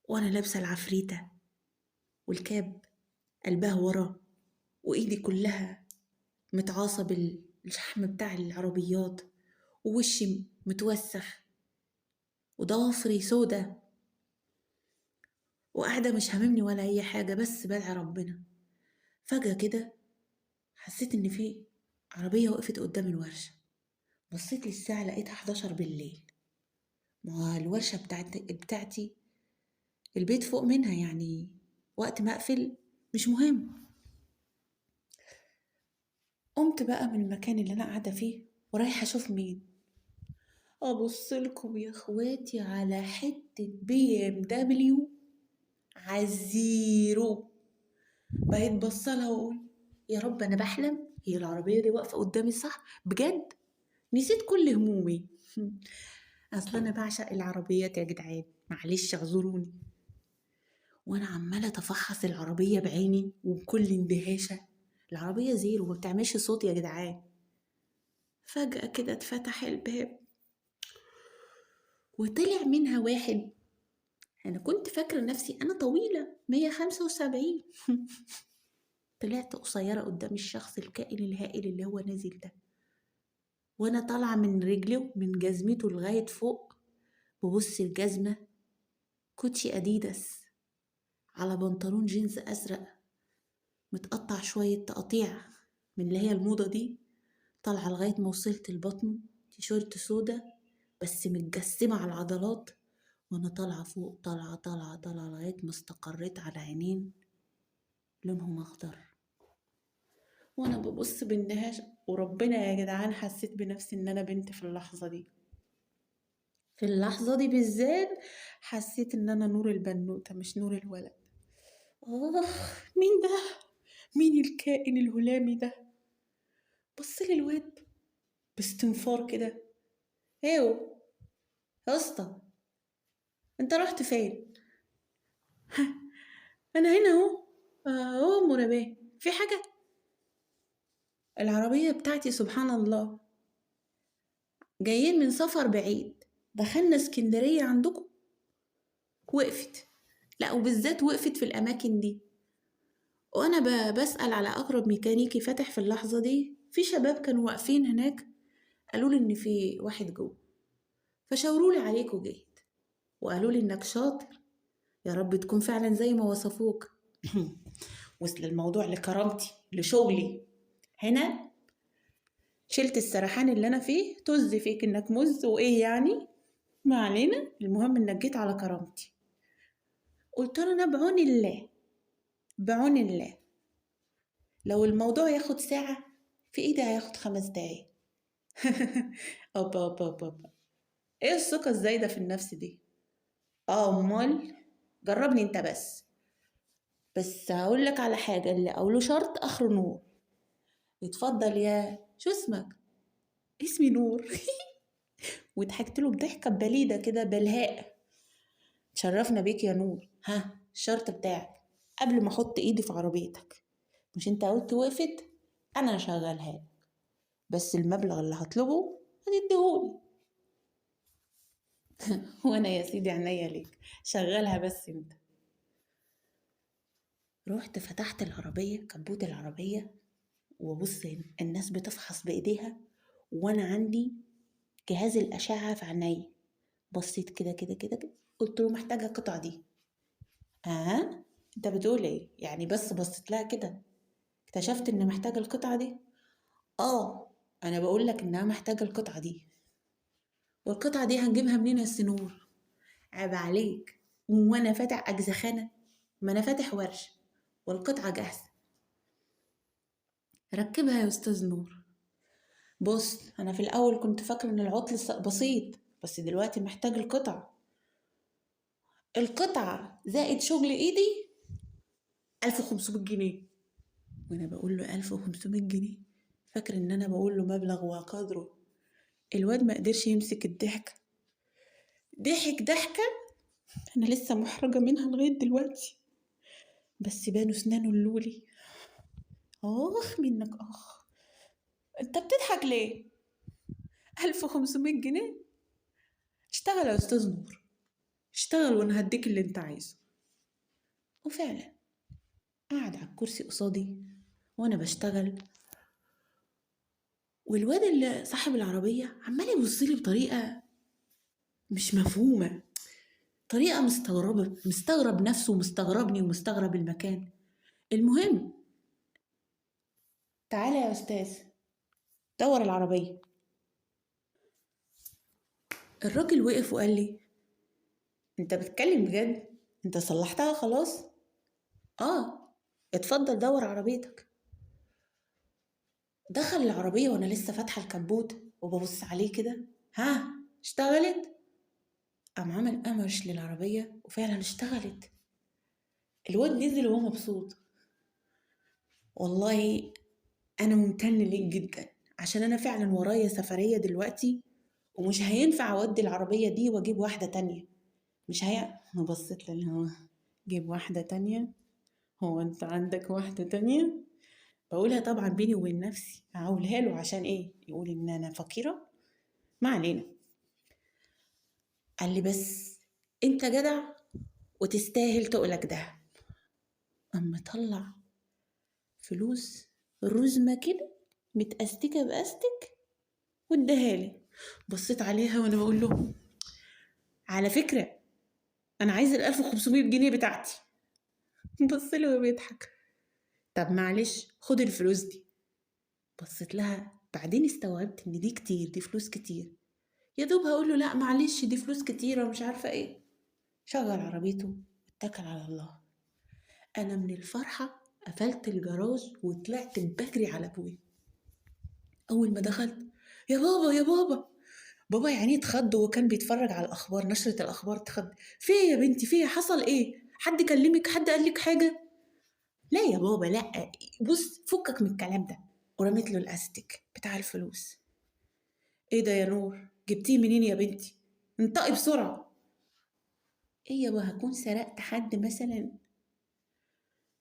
وأنا لابسة العفريتة والكاب قلبها ورا، وإيدي كلها متعاصة بالشحم بتاع العربيات، ووشي متوسخ وضوافري سودة، وقاعدة مش هاممني ولا أي حاجة، بس بدعي ربنا. فجأة كده حسيت إن في عربية وقفت قدام الورشة. بصيت للساعة لقيتها 11 بالليل. ما هو الورشة بتاعتي البيت فوق منها، يعني وقت ما أقفل مش مهم. قمت بقى من المكان اللي أنا قاعدة فيه ورايحة أشوف مين. أبص لكم يا إخواتي على حتة BMW عالزيرو. بقيت بصلها وأقول يا رب أنا بحلم، هي العربية دي واقفة قدامي صح؟ بجد نسيت كل همومي. أصل أنا بعشق العربيات يا جدعان، معلش اعذروني. وأنا عمالة أتفحص العربية بعيني وبكل اندهاشة، العربية زيرو وما بتعملش صوت يا جدعان. فجأة كده اتفتح الباب وطلع منها واحد. أنا كنت فاكرة نفسي أنا طويلة 175 طلعت قصيرة قدام الشخص الكائن الهائل اللي هو نازل ده. وأنا طالعة من رجله من جزمته لغاية فوق، ببص الجزمة كوتشي أديداس على بنطلون جينز أزرق متقطع شوية تقطيع من اللي هي الموضة دي، طالعة لغاية ما وصلت لبطنه، تيشيرت سودا بس متجسمة على العضلات. وأنا طالعة فوق طالعة طالعة طالعة لغاية ما استقريت على عينين لونهم أخضر. وأنا ببص باندهاش، وربنا يا جدعان حسيت بنفسي إن أنا بنت في اللحظة دي. في اللحظة دي بالذات حسيت إن أنا نور البنوتة مش نور الولد. مين ده؟ مين الكائن الهلامي ده؟ بص لي الواد باستنفار كده، ايوه يا اسطى انت رحت فين؟ انا هنا اهو، اهو مرابيه، في حاجه؟ العربيه بتاعتي سبحان الله جايين من سفر بعيد، دخلنا اسكندريه عندكم وقفت، لا وبالذات وقفت في الاماكن دي. وانا بسال على اقرب ميكانيكي فاتح في اللحظه دي، في شباب كانوا واقفين هناك قالوا لي ان في واحد جوه، فشاوروا لي عليك وجيت وقالوا لي انك شاطر، يا رب تكون فعلا زي ما وصفوك. وصل الموضوع لكرامتي لشغلي. هنا شلت السرحان اللي انا فيه، طز فيك انك مز وايه يعني، ما علينا، المهم انك جيت على كرامتي. قلت له انا بعون الله، بعون الله لو الموضوع ياخد ساعة في ايدي هياخد 5 دقايق. اوبا اوبا اوبا اوبا، ايه الثقة الزايدة في النفس دي؟ امال جربني انت بس. بس هقول لك على حاجة، اللي أقوله شرط آخره نور. اتفضل يا شو اسمك؟ اسمي نور. وضحكت له بضحكة بليدة كده بلهاء. تشرفنا بيك يا نور. ها الشرط بتاعك قبل ما احط ايدي في عربيتك، مش انت قلت وقفت؟ انا هشغلها لك، بس المبلغ اللي هطلبه هتديهولي. وانا يا سيدي عينيا ليك، شغلها بس انت. رحت فتحت العربية، كبوت العربية، وبص الناس بتفحص بإيديها وانا عندي جهاز الأشعة في عينيا. بصيت كده كده كده كده، قلت له محتاجة القطعة دي. انت بتقول ايه يعني؟ بس بصيت لها كده اكتشفت ان محتاجة القطعة دي. انا بقول لك انها محتاجة القطعة دي، والقطعة دي هنجيبها منين يا سنور؟ عيب عليك، وانا فاتح اجزخانة؟ ما انا فاتح ورشة والقطعة جاهزة، ركبها يا استاذ نور. بص انا في الاول كنت فاكرة ان العطل بسيط، بس دلوقتي محتاج القطعة. القطعة زائد شغل ايدي 1500 جنيه. وانا بقول له 1500 جنيه، فاكر ان انا بقول له مبلغ وقدره. الواد ما قدرش يمسك الضحك، ضحك ضحكة انا لسه محرجة منها لغاية دلوقتي، بس بانوا سنانه اللولي. اخ منك اخ، انت بتضحك ليه؟ 1500 جنيه؟ اشتغل يا استاذ نور، اشتغل وانا هديك اللي انت عايزه. وفعلا قعد على الكرسي قصادي وانا بشتغل، والواد اللي صاحب العربية عمال يبص لي بطريقة مش مفهومة، طريقة مستغربة، مستغرب نفسه ومستغربني ومستغرب المكان. المهم تعالى يا أستاذ دور العربية. الراجل وقف وقال لي انت بتتكلم بجد؟ انت صلحتها خلاص؟ اتفضل دور عربيتك. دخل العربية وانا لسه فاتحة الكبوت وببص عليه كده، ها اشتغلت؟ قام عمل قمش للعربية وفعلا اشتغلت. الواد نزل وهو مبسوط. والله انا ممتن ليك جدا، عشان انا فعلا ورايا سفرية دلوقتي ومش هينفع اودي العربية دي واجيب واحدة تانية. مش هي. انا بصيت له اللي هو جيب واحدة تانية، هو انت عندك واحدة تانية؟ بقولها طبعا بيني وبين نفسي، هقولها له عشان ايه؟ يقول ان انا فقيرة؟ ما علينا. قال لي بس انت جدع وتستاهل تقلك ده. اما طلع فلوس رزمة كده متأستكة بأستك واداها لي. بصيت عليها وانا بقول له على فكرة انا عايز 1500 جنيه بتاعتي. بص لي وهو بيضحك، طب معلش خد الفلوس دي. بصيت لها بعدين استوعبت ان دي كتير، دي فلوس كتير، يا دوب هقول له لا معلش دي فلوس كتيرة ومش عارفة ايه. شغل عربيته واتكل على الله. انا من الفرحة قفلت الجراج وطلعت بجري على ابويا. اول ما دخلت يا بابا يا بابا، بابا يعني اتخض وكان بيتفرج على الاخبار، نشرة الاخبار، اتخض. في يا بنتي في حصل ايه؟ حد كلمك؟ حد قال لك حاجة؟ لا يا بابا لا، بص فكك من الكلام ده. ورميت له الاستيك بتاع الفلوس. ايه ده يا نور؟ جبتيه منين يا بنتي؟ انطقي بسرعة. ايه يا بابا هكون سرقت حد مثلا؟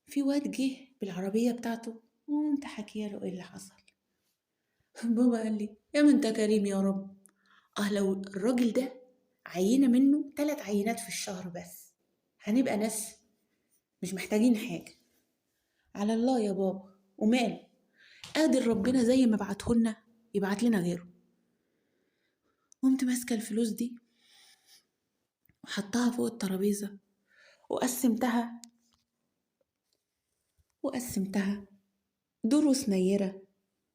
في واد جه بالعربية بتاعته وقمت حكيه له ايه اللي حصل. بابا قال لي يا ما انت كريم يا رب. لو الراجل ده عينة منه 3 عينات في الشهر بس هنبقى ناس مش محتاجين حاجة. على الله يا بابا، ومال قادر ربنا زي ما بعتهولنا يبعت لنا غيره. قمت ماسكة الفلوس دي وحطها فوق الترابيزة وقسمتها دروس نيرة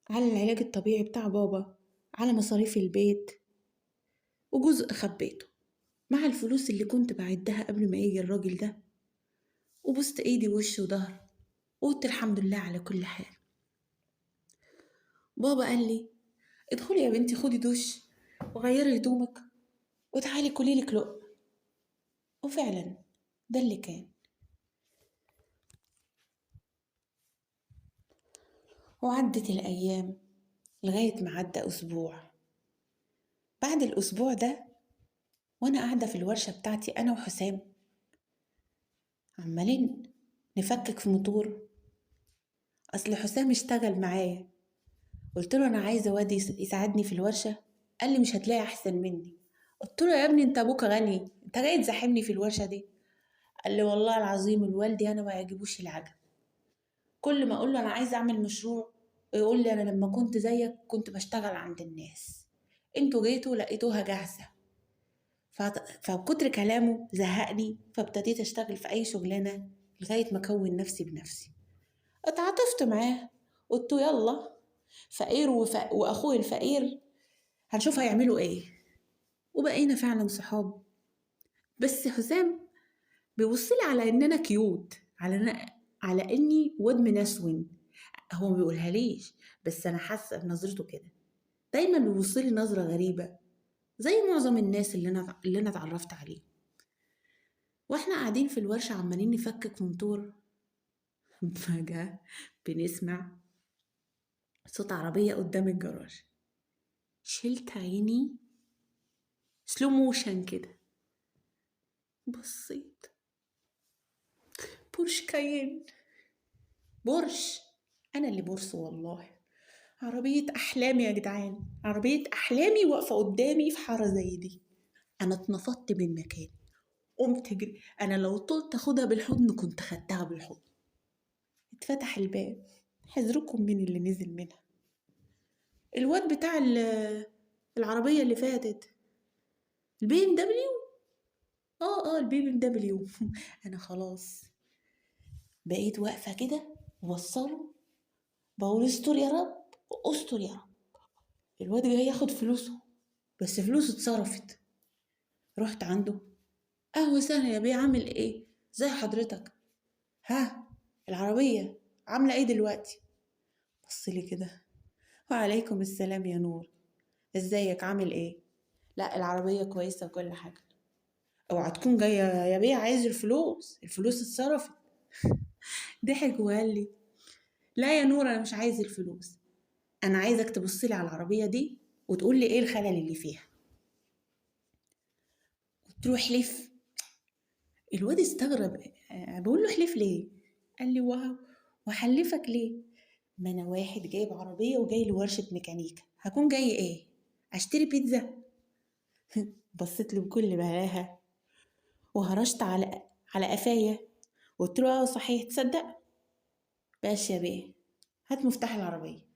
على العلاج الطبيعي بتاع بابا، على مصاريف البيت، وجزء خبيته مع الفلوس اللي كنت بعدها قبل ما يجي الراجل ده. وبوست ايدي ووشي وظهري وقلت الحمد لله على كل حال. بابا قال لي ادخلي يا بنتي خدي دوش وغيري هدومك وتعالي كلي لك لقمة. وفعلا ده اللي كان. وعدت الأيام لغاية ما عدى أسبوع. بعد الأسبوع ده وأنا قاعدة في الورشة بتاعتي أنا وحسام عمالين نفكك في موتور. أصل حسام اشتغل معايا، قلت له أنا عايزة واد يساعدني في الورشة، قال لي مش هتلاقي أحسن مني. قلت له يا ابني أنت أبوك غني، أنت جاي تزاحمني في الورشة دي؟ قال لي والله العظيم الوالدي أنا ما يعجبوش العجب، كل ما أقول له أنا عايزة أعمل مشروع يقول لي أنا لما كنت زيك كنت بشتغل عند الناس، أنتوا جيتوا لقيتوها جاهزة. فكتر كلامه زهقني، فابتديت أشتغل في أي شغلانة لغاية ما أكون نفسي بنفسي. اتعاطفت معاه، قلت له يلا فقير وأخوه الفقير هنشوف هيعملوا إيه. وبقينا فعلا صحاب. بس حسام بيبصلي على إن أنا cute، على إني واد منسون. هو ما بيقولها ليش، بس أنا حاسة بنظرته كده، دايما بيبصلي نظرة غريبة زي معظم الناس اللي أنا اتعرفت عليه. واحنا قاعدين في الورشة عمالين نفكك موتور، فجأة بنسمع صوت عربية قدام الجراج. شلت عيني slow motion كده، بصيت بورش كاين، بورش، أنا اللي بورس والله، عربية أحلامي يا جدعان، عربية أحلامي واقفة قدامي في حارة زي دي. أنا اتنفضت من مكاني، قمت جري، أنا لو طلت أخدها بالحضن كنت خدتها بالحضن. اتفتح الباب، حذركم من اللي نزل منها، الواد بتاع العربية اللي فاتت، البي ام دبليو. البي ام دبليو. أنا خلاص بقيت واقفة كده وبصله، بقول استر يا رب، استر يا رب. الواد جاي ياخد فلوسه، بس فلوسه اتصرفت. رحت عنده، اهو سهل يا بيه، عامل ايه؟ زي حضرتك، ها العربية عاملة ايه دلوقتي؟ بصلي كده، وعليكم السلام يا نور، ازيك عامل ايه؟ لا العربية كويسة وكل حاجة. اوعى تكون جاية يا بيه عايز الفلوس، الفلوس اتصرفت. ضحك وقال لي لا يا نور انا مش عايز الفلوس، انا عايزك تبصلي على العربية دي وتقول لي ايه الخلل اللي فيها. قلت له احلف. الواد استغرب، بقول له احلف ليه؟ قال لي واو وحلفك ليه؟ ما انا واحد جايب عربية وجاي لورشة ميكانيكا، هكون جاي ايه؟ اشتري بيتزا؟ بصيت له بكل بلاهة وهرشت على قفايا، وقلت له صحيح تصدق؟ باش يا بيه، هات مفتاح العربية.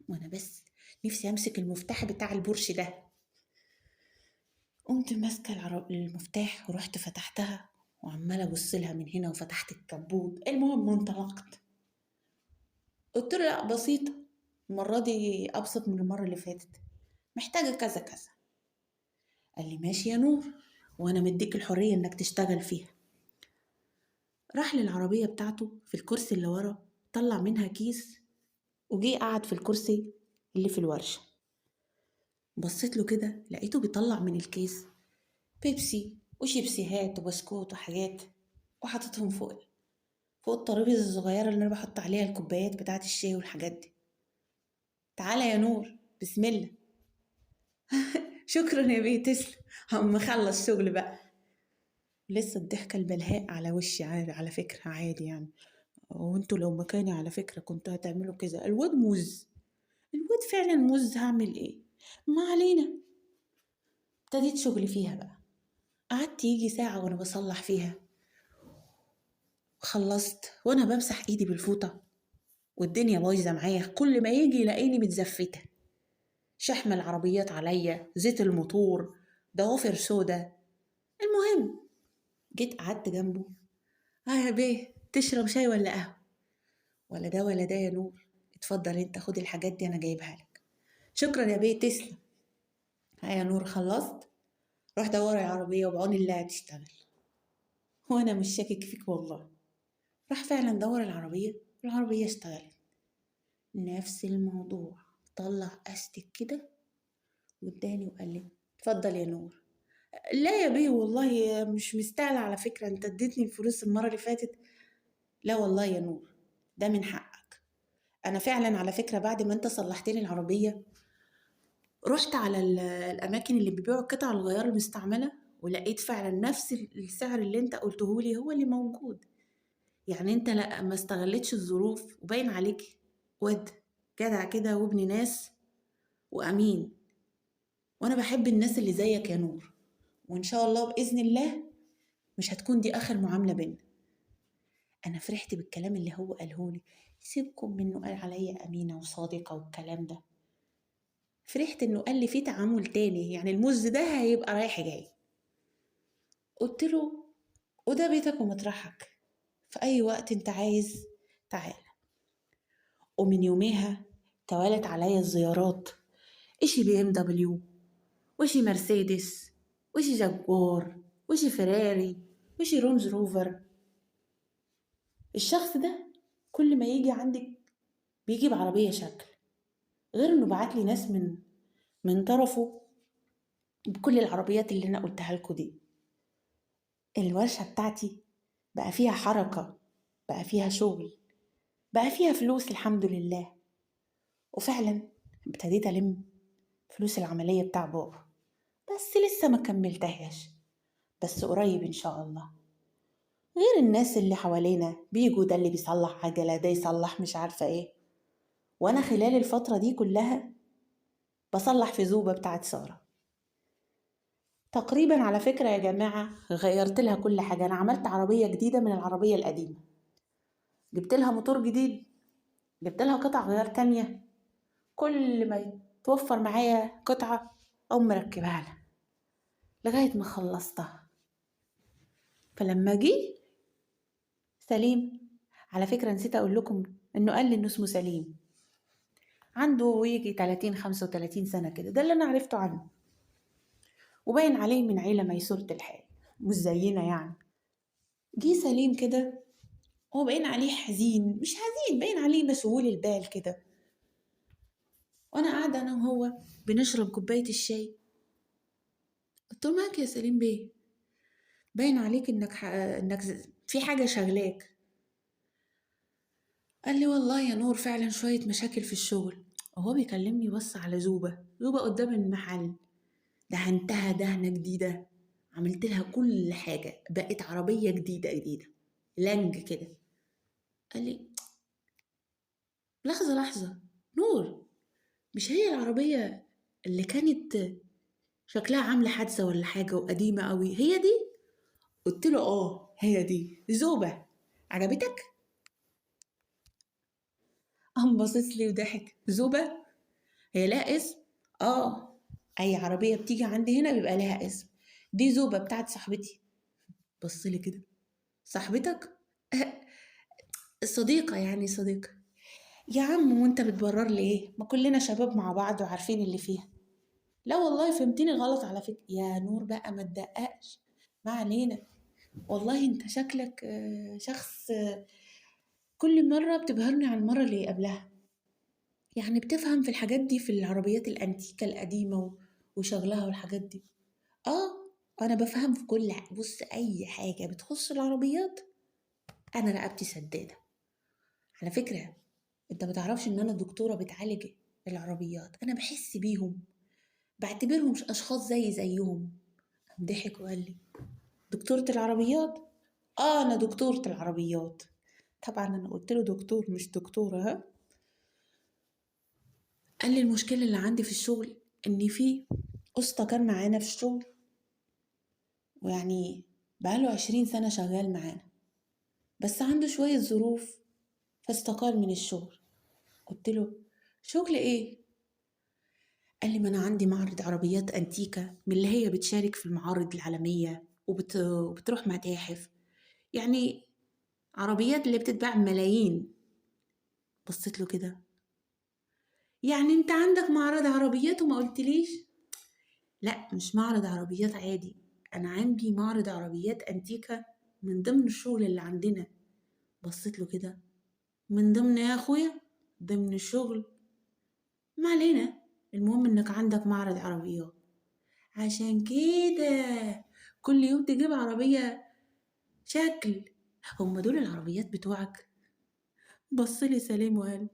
وانا بس نفسي امسك المفتاح بتاع البورش ده. قمت ماسكة المفتاح ورحت فتحتها وعمالة ابص لها من هنا، وفتحت الكبوت. المهم انطلقت. قلت له لا بسيطة، المرة دي أبسط من المرة اللي فاتت، محتاجة كذا كذا. قال لي ماشي يا نور، وأنا مديك الحرية إنك تشتغل فيها. راح للعربية بتاعته في الكرسي اللي ورا، طلع منها كيس وجي قعد في الكرسي اللي في الورشة. بصيت له كده لقيته بيطلع من الكيس بيبسي وشيبسيهات وبسكوت وحاجات، وحاططهم فوق الترابيزة الصغيرة اللي أنا بحط عليها الكوبايات بتاعة الشاي والحاجات دي. تعالى يا نور، بسم الله. شكرا يا بيه، تسلم، هم خلص شغل بقى. لسه الضحكة البلهاء على وشي، على فكرة عادي يعني، وانتوا لو مكاني على فكرة كنتوا هتعملوا كذا. الواد مز، الواد فعلا مز، هعمل ايه؟ ما علينا. ابتديت شغل فيها بقى، قعدت يجي ساعة وانا بصلح فيها. خلصت وانا بمسح ايدي بالفوطة والدنيا بايظة معايا، كل ما يجي يلاقيني متزفتة، شحم العربيات عليا، زيت الموتور، ضوافر سودا. المهم جيت قعدت جنبه، يا بيه تشرب شاي ولا قهوة؟ ولا ده ولا ده يا نور، اتفضل انت خد الحاجات دي انا جايبها لك. شكرا يا بيه، تسلم. ها يا نور خلصت؟ روح دور العربية وبعون الله هتشتغل، وانا مش شاكك فيك والله. راح فعلا دور العربية والعربية اشتغلت. نفس الموضوع، طلع استك كده واداني وقال لي اتفضل يا نور. لا يا بيه والله مش مستاهله على فكره، انت اديتني الفلوس المره اللي فاتت. لا والله يا نور ده من حقك، أنا فعلا على فكرة بعد ما أنت صلحت لي العربية رحت على الأماكن اللي بيبيعوا قطع الغيار المستعملة، ولقيت فعلا نفس السعر اللي أنت قلته لي هو اللي موجود. يعني أنت لا ما استغلتش الظروف، وباين عليك واد جدع كده وابن ناس وأمين، وأنا بحب الناس اللي زيك يا نور، وإن شاء الله بإذن الله مش هتكون دي آخر معاملة بينا. أنا فرحت بالكلام اللي هو قاله لي، سيبكم منه قال عليا أمينة وصادقة والكلام ده، فرحت إنه قال لي في تعامل تاني، يعني المز ده هيبقى رايح جاي. قلت له وده بيتك ومطرحك، في أي وقت أنت عايز تعال. ومن يوميها توالت عليا الزيارات، إشي BMW وإشي مرسيدس وإشي جاكوار وإشي فيراري وإشي رونج روفر. الشخص ده كل ما يجي عندك بيجيب عربية شكل، غير إنه بعت لي ناس من طرفه بكل العربيات اللي أنا قلتها لكم دي. الورشة بتاعتي بقى فيها حركة، بقى فيها شغل، بقى فيها فلوس الحمد لله. وفعلا ابتديت ألم فلوس العملية بتاع بابا، بس لسه ما كملتهاش، بس قريب إن شاء الله. غير الناس اللي حوالينا بيجوا، ده اللي بيصلح عجلة، ده يصلح مش عارفة ايه. وانا خلال الفترة دي كلها بصلح في زوبة بتاعت سارة تقريبا. على فكرة يا جماعة غيرت لها كل حاجة، انا عملت عربية جديدة من العربية القديمة، جبت لها موتور جديد، جبت لها قطع غيار تانية، كل ما يتوفر معايا قطعة أو مركبها لها لغاية ما خلصتها. فلما جه سليم، على فكرة نسيت أقول لكم إنه قال لي إنه اسمه سليم، عنده يجي 30-35 سنة كده، ده اللي أنا عرفته عنه، وباين عليه من عيلة ميسورة الحال مش زينا يعني. جه سليم كده هو باين عليه حزين، مش حزين، باين عليه مشغول البال كده. وأنا قاعدة أنا وهو بنشرب كوباية الشاي، قلت له مالك يا سليم بيه، باين عليك إنك في حاجة شغلاك. قال لي والله يا نور فعلا شوية مشاكل في الشغل. وهو بيكلمني بص على زوبة، زوبة قدام المحل، دهنتها دهنة جديدة، عملت لها كل حاجة، بقت عربية جديدة جديدة لانج كده. قال لي لحظة لحظة نور، مش هي العربية اللي كانت شكلها عاملة حادثة ولا حاجة وقديمة قوي، هي دي؟ قلت له اه هي دي زوبة، عجبتك؟ قام باصص لي وضحك. زوبة هي لها اسم؟ اه اي عربية بتيجي عندي هنا بيبقى لها اسم، دي زوبة بتاعت صاحبتي. بص لي كده، صاحبتك؟ صديقة يعني، صديقة يا عم، وانت بتبرر لي ايه؟ ما كلنا شباب مع بعض وعارفين اللي فيها. لا والله فهمتني غلط على فكرة يا نور بقى، ما تدققش، ما علينا، والله انت شكلك شخص كل مرة بتبهرني عن المرة اللي قبلها، يعني بتفهم في الحاجات دي، في العربيات الانتيكة القديمة وشغلها والحاجات دي. انا بفهم في كل بص اي حاجة بتخص العربيات انا رقبتي سدادة. على فكرة انت ما تعرفش ان انا دكتورة بتعالج العربيات، انا بحس بيهم، بعتبرهم اشخاص زي زيهم. ضحك وقال لي دكتورة العربيات؟ انا دكتورة العربيات. طبعا انا قلت له دكتور مش دكتورة. ها؟ قال لي المشكلة اللي عندي في الشغل ان في اسطى كان معانا في الشغل، ويعني بقاله 20 سنة شغال معانا، بس عنده شوية ظروف فاستقال من الشغل. قلت له شغل ايه؟ قال لي ما انا عندي معرض عربيات انتيكة من اللي هي بتشارك في المعارض العالمية وبتروح متاحف، يعني عربيات اللي بتتباع ملايين. بصيت له كده، يعني انت عندك معرض عربيات وما قلتليش؟ لا مش معرض عربيات عادي، انا عندي معرض عربيات انتيكة من ضمن الشغل اللي عندنا. بصيت له كده، من ضمن يا اخويا؟ ضمن الشغل، ما علينا، المهم انك عندك معرض عربيات، عشان كده كل يوم تجيب عربية شكل، هم دول العربيات بتوعك؟ بص لي سليم وقال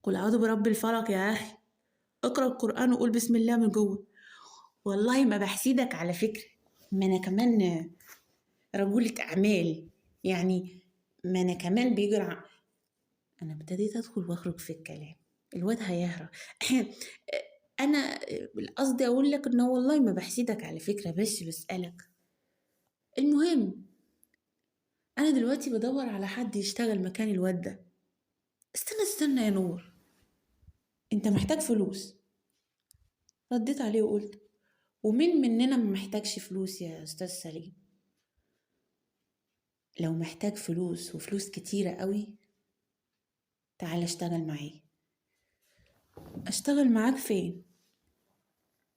قل أعوذ برب الفلق يا أخي، اقرأ القرآن وقول بسم الله من جوه. والله ما بحسدك على فكرة، ما أنا كمان رجولة أعمال يعني، ما أنا كمان بيجرى. أنا ابتديت أدخل وأخرج في الكلام، الواد هيهرب. أنا القصد أقول لك إنه والله ما بحسدك على فكرة، بس بسألك. المهم أنا دلوقتي بدور على حد يشتغل مكان الواد ده. استنى استنى يا نور، أنت محتاج فلوس. رديت عليه وقلت ومين مننا ما محتاجش فلوس يا أستاذ سليم؟ لو محتاج فلوس وفلوس كتيرة قوي تعال اشتغل معايا. اشتغل معاك فين؟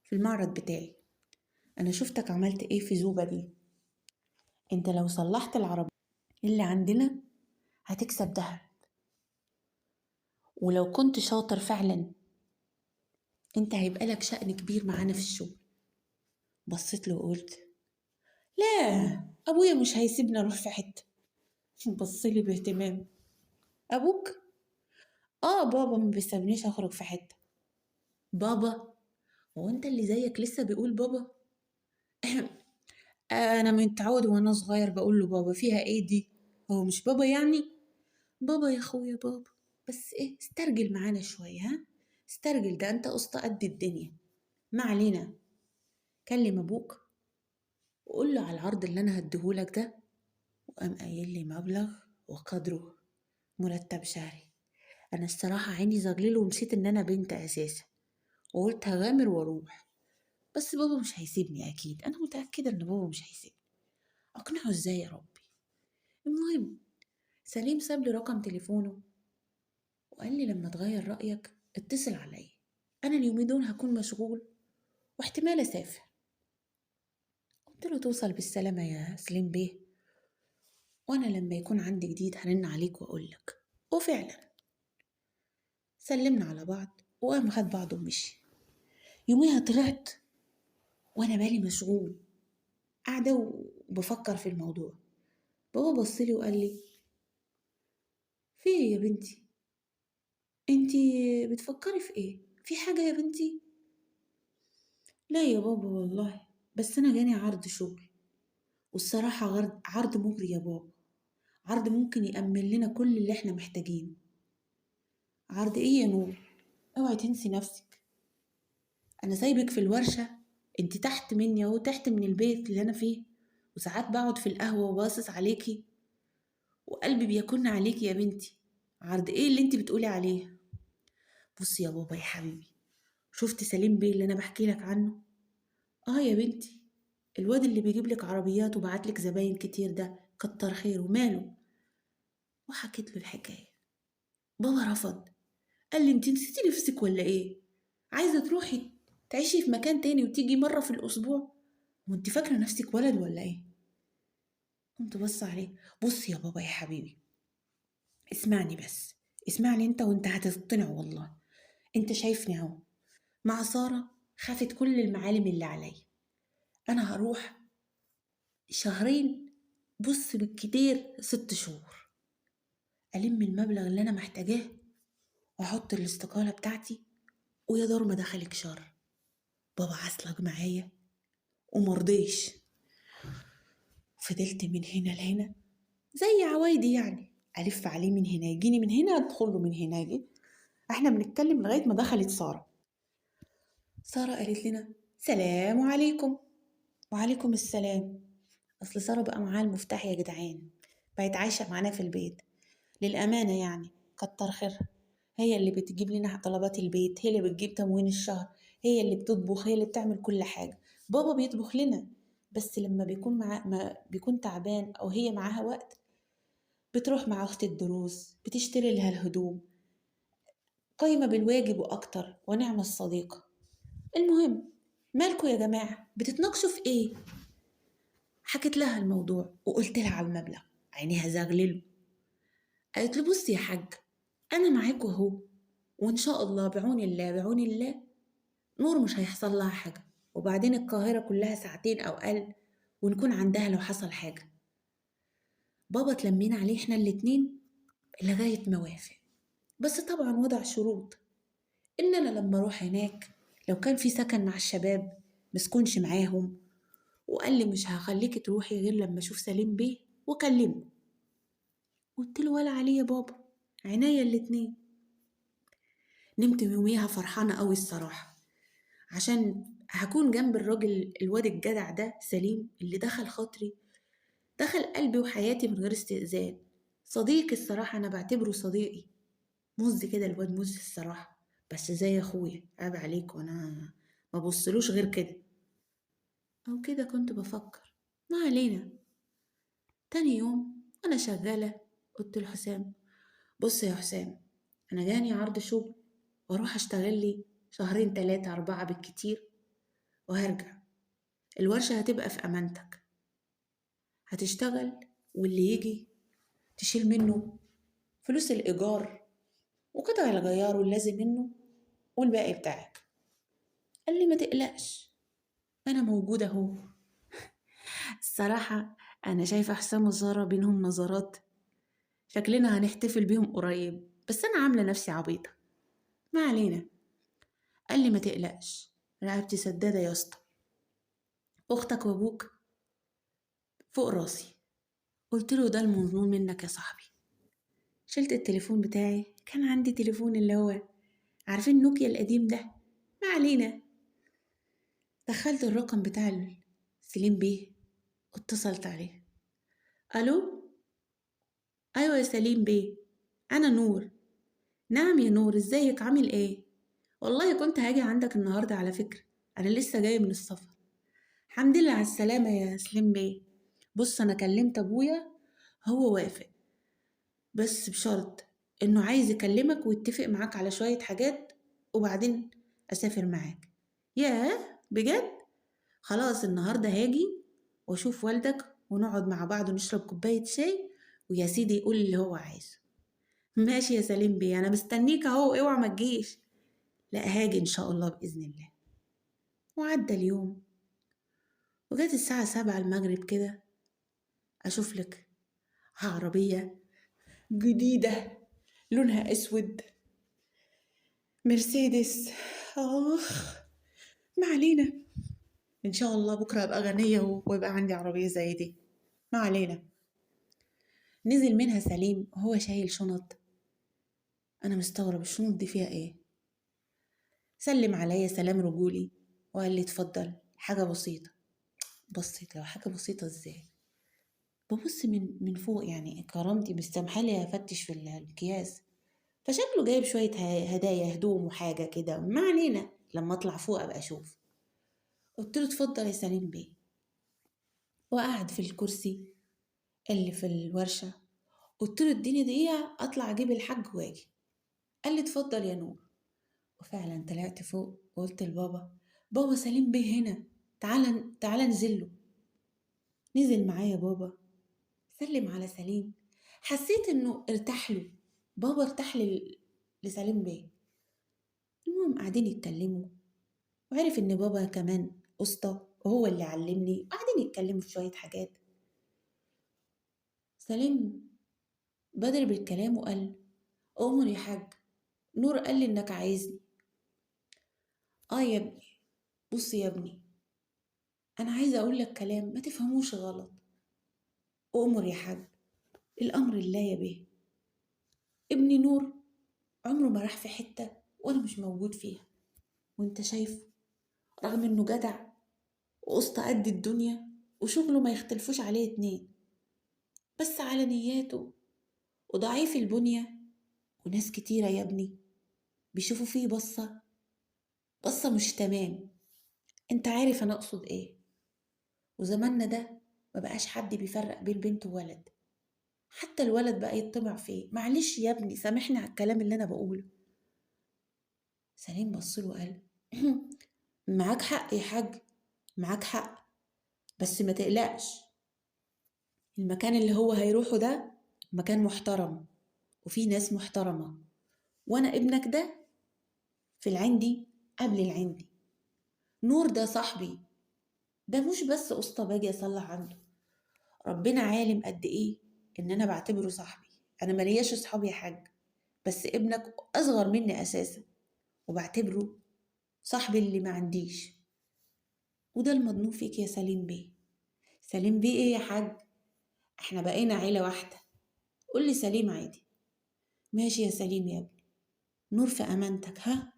في المعرض بتاعي. انا شفتك عملت ايه في زوبة دي، انت لو صلحت العربية اللي عندنا هتكسب دهب، ولو كنت شاطر فعلا انت هيبقى لك شأن كبير معانا في الشغل. بصيت له وقلت لا، ابويا مش هيسيبنا نروح في حتة. بصلي باهتمام. ابوك؟ بابا ما بيسيبنيش اخرج في حتة. بابا؟ هو انت اللي زيك لسه بيقول بابا؟ انا متعود وانا صغير بقول له بابا، فيها ايه دي؟ هو مش بابا يعني؟ بابا يا اخويا بابا، بس ايه استرجل معانا شوية، ها استرجل، ده انت قسط قد الدنيا. ما علينا، كلم ابوك وقول له على العرض اللي انا هديهولك ده. وقام قايل لي مبلغ وقدره مرتب شهري. انا الصراحة عيني زغلله ونسيت ان انا بنت اساسا، وقلت هغامر واروح، بس بابا مش هيسيبني اكيد، انا متاكدة ان بابا مش هيسيبني. اقنعه ازاي يا ربي؟ المهم سليم ساب لي رقم تليفونه وقال لي لما تغير رايك اتصل عليا، انا اليومين دول هكون مشغول واحتمال اسافر. قلت له توصل بالسلامة يا سليم بيه، وانا لما يكون عندي جديد هرن عليك واقول لك. وفعلا سلمنا على بعض وقام خد بعضه ومشي. يوميها طلعت وانا بالي مشغول، قاعدة وبفكر في الموضوع. بابا بصلي وقال لي في ايه يا بنتي؟ انتي بتفكري في ايه؟ في حاجة يا بنتي؟ لا يا بابا والله، بس انا جاني عرض شغل، والصراحة عرض مغري يا بابا، عرض ممكن يأمن لنا كل اللي احنا محتاجينه. عرض ايه يا نور؟ اوعي تنسي نفسك، انا سايبك في الورشة، انت تحت مني اهو، تحت من البيت اللي انا فيه، وساعات بقعد في القهوة وباصص عليكي وقلبي بيكن عليكي يا بنتي. عرض ايه اللي انت بتقولي عليه؟ بصي يا بابا يا حبيبي، شفت سليم بيه اللي انا بحكي لك عنه؟ يا بنتي، الواد اللي بيجيب لك عربيات وبعت لك زباين كتير ده، كتر خيره ماله. وحكيت له الحكاية. بابا رفض، قال لي انت نسيتي نفسك ولا ايه؟ عايزه تروحي تعيشي في مكان تاني وتيجي مرة في الاسبوع؟ وانت فاكره نفسك ولد ولا ايه؟ قمت بص عليه. بص يا بابا يا حبيبي، اسمعني بس، اسمعني انت وانت هتقتنع والله. انت شايفني اهو مع ساره، خافت كل المعالم اللي عليا. انا هروح شهرين، بص بالكتير 6 شهور، الم المبلغ اللي انا محتاجاه واحط الاستقالة بتاعتي، ويا دار ما دخلك شر. بابا عسلك معايا ومرضيش. فضلت من هنا لهنا زي عوايدي يعني، الف عليه من هنا يجيني من هنا، ادخله من هنا يجي. احنا بنتكلم لغاية ما دخلت ساره. ساره قالت لنا سلام عليكم. وعليكم السلام. اصل ساره بقى معاها المفتاح يا جدعان، بقت عايشه معانا في البيت للامانة يعني، كتر خيرها. هي اللي بتجيب لنا طلبات البيت، هي اللي بتجيب تموين الشهر، هي اللي بتطبخ، هي اللي بتعمل كل حاجة. بابا بيطبخ لنا، بس لما بيكون ما بيكون تعبان او هي معاها وقت، بتروح مع اخت الدروس، بتشتري لها الهدوم، قايمة بالواجب واكتر، ونعم الصديقة. المهم مالكوا يا جماعة بتتناقشوا في ايه؟ حكيت لها الموضوع وقلت لها على المبلغ. عينيها زغللوا. قالت له بصي يا حاج، انا معاكوا اهو، وان شاء الله بعون الله بعون الله نور مش هيحصل لها حاجة، وبعدين القاهرة كلها ساعتين او اقل ونكون عندها لو حصل حاجة. بابا تلمينا عليه احنا الاتنين لغاية ما وافق. بس طبعا وضع شروط إن أنا لما أروح هناك لو كان في سكن مع الشباب مسكنش معاهم، وقال لي مش هخليك تروحي غير لما أشوف سليم بيه وأكلمه. قلت له ولا عليه يا بابا، عينيا الاتنين. نمت يوميها فرحانة قوي الصراحة، عشان هكون جنب الراجل الواد الجدع ده سليم اللي دخل خاطري، دخل قلبي وحياتي من غير استئذان. صديقي الصراحة، أنا بعتبره صديقي، مز كده الواد مز الصراحة، بس زي أخويا، عيب عليك، وأنا ما بصلوش غير كده أو كده كنت بفكر. ما علينا. تاني يوم أنا شغالة قلت لحسام بص يا حسام، أنا جاني عرض شغل وأروح أشتغل لي 2 3 4 بالكتير وهرجع، الورشة هتبقى في أمانتك، هتشتغل واللي يجي تشيل منه فلوس الإيجار وقطع الغيار واللازم منه والباقي بتاعك. قال لي ما تقلقش أنا موجودة أهو. الصراحة أنا شايفة حسام وسارة بينهم نظرات شكلنا هنحتفل بيهم قريب، بس أنا عاملة نفسي عبيطة. ما علينا. قال لي ما تقلقش رقبتي سدادة يا اسطى، أختك وأبوك فوق راسي. قلت له ده المظنون منك يا صاحبي. شلت التليفون بتاعي، كان عندي تليفون اللي هو عارفين نوكيا القديم ده، ما علينا. دخلت الرقم بتاع سليم بيه واتصلت عليه. الو، ايوه يا سليم بيه، انا نور. نعم يا نور، ازيك عامل ايه؟ والله كنت هاجي عندك النهارده على فكره، انا لسه جايه من السفر. الحمد لله على السلامه يا سليم بيه. بص انا كلمت ابويا هو وافق، بس بشرط انه عايز يكلمك ويتفق معاك على شويه حاجات وبعدين اسافر معاك. ياه بجد؟ خلاص النهارده هاجي واشوف والدك ونقعد مع بعض ونشرب كوبايه شاي، ويا سيدي يقول اللي هو عايزه. ماشي يا سليم بيه، انا مستنيك اهو، اوعى ما تجيش. لا هاجي ان شاء الله باذن الله. وعدى اليوم وجت الساعه 7 المغرب كده، اشوف لك عربيه جديده لونها اسود مرسيدس. اخ ما علينا، ان شاء الله بكره ابقى غنيه ويبقى عندي عربيه زي دي. ما علينا. نزل منها سليم وهو شايل شنط. انا مستغرب الشنط دي فيها ايه. سلم عليا سلام رجولي وقال لي اتفضل، حاجه بسيطه. بصيت له، حاجه بسيطه ازاي؟ ببص من فوق، يعني كرامتي مستمحالي افتش في الاكياس، فشكله جايب شويه هدايا، هدوم وحاجه كده. ما علينا، لما اطلع فوق ابقى اشوف. قلت له اتفضل يا سليم بيه. وقعد في الكرسي اللي في الورشه. قلت له اديني دقيقه اطلع اجيب الحاج واجي. قال لي اتفضل يا نور. وفعلا طلعت فوق وقلت لبابا، بابا سليم بيه هنا، تعالى انزل له. نزل معايا بابا، سلم على سليم. حسيت انه ارتاح له، بابا ارتاح لسليم بيه. المهم قاعدين يتكلموا، وعرف ان بابا كمان اسطى وهو اللي علمني. قاعدين يتكلموا في شويه حاجات. سليم بدر بالكلام وقال أؤمر يا حاج، نور قال لي انك عايزني. اه يا ابني، بص يا ابني، انا عايزه اقول لك كلام ما تفهموش غلط. أؤمر يا حاج، الامر لله يا بيه. ابني نور عمره ما راح في حته وانا مش موجود فيها، وانت شايفه، رغم انه جدع وقسط قد الدنيا وشغله ما يختلفوش عليه 2، بس على نياته وضعيف البنية، وناس كتيرة يا ابني بيشوفوا فيه بصة مش تمام. انت عارف انا اقصد ايه. وزماننا ده ما بقاش حد بيفرق بين بنت وولد، حتى الولد بقى يطمع فيه. معلش يا ابني سامحني على الكلام اللي انا بقوله. سليم بص له وقال معاك حق يا حاج، معاك حق، بس ما تقلقش، المكان اللي هو هيروحه ده مكان محترم وفيه ناس محترمة، وانا ابنك ده في العندي قبل العندي. نور ده صاحبي، ده مش بس قسطة باجي اصلح عنده، ربنا عالم قد ايه ان انا بعتبره صاحبي. انا ملياش اصحاب يا حاج، بس ابنك أصغر مني أساسا، وبعتبره صاحبي اللي ما عنديش. وده المضمون فيك يا سليم بيه. سليم بيه ايه يا حاج؟ احنا بقينا عيلة واحدة، قول لي سليم عادي. ماشي يا سليم يا ابني، نور في امانتك، ها،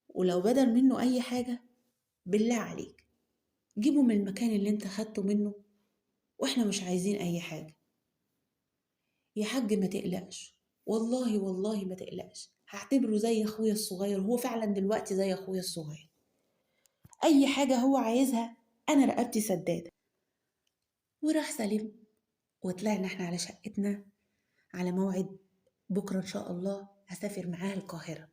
ولو بدل منه اي حاجة بالله عليك جيبه من المكان اللي انت خدته منه، واحنا مش عايزين اي حاجة. يا حاج ما تقلقش، والله والله ما تقلقش، هعتبره زي اخويا الصغير، هو فعلا دلوقتي زي اخويا الصغير، اي حاجة هو عايزها انا رقبتي سدادة. وراح سليم وطلعنا احنا على شقتنا على موعد بكرة ان شاء الله هسافر معاه القاهرة.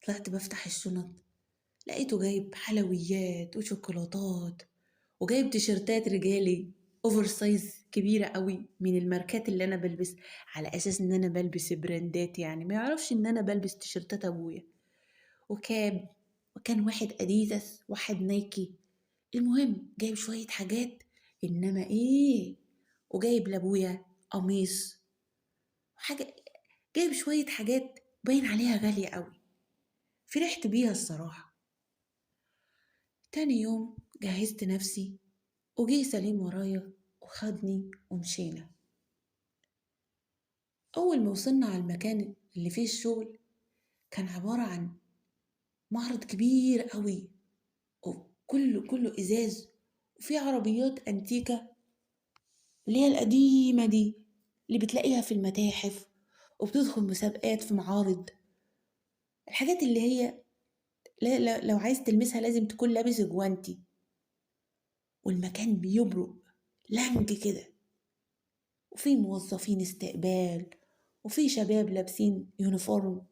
طلعت بفتح الشنط لقيته جايب حلويات وشوكولاتات، وجايب تيشرتات رجالي oversize كبيرة قوي من الماركات اللي انا بلبس، على اساس ان انا بلبس براندات يعني، ما يعرفش ان انا بلبس تيشرتات ابويا، وكاب، وكان واحد اديداس واحد نايكي. المهم جايب شوية حاجات، انما ايه، وجايب لابويا قميص وحاجة، جايب شوية حاجات باين عليها غالية قوي، فرحت بيها الصراحة. تاني يوم جهزت نفسي وجي سليم ورايا وخدني ومشينا. أول ما وصلنا على المكان اللي فيه الشغل كان عبارة عن معرض كبير قوي، وكله كله إزاز، وفيه عربيات أنتيكة اللي هي القديمة دي اللي بتلاقيها في المتاحف وبتدخل مسابقات في معارض، الحاجات اللي هي لا لا لو عايز تلمسها لازم تكون لابس جوانتي. والمكان بيبرق لنج كده، وفي موظفين استقبال، وفي شباب لابسين uniform.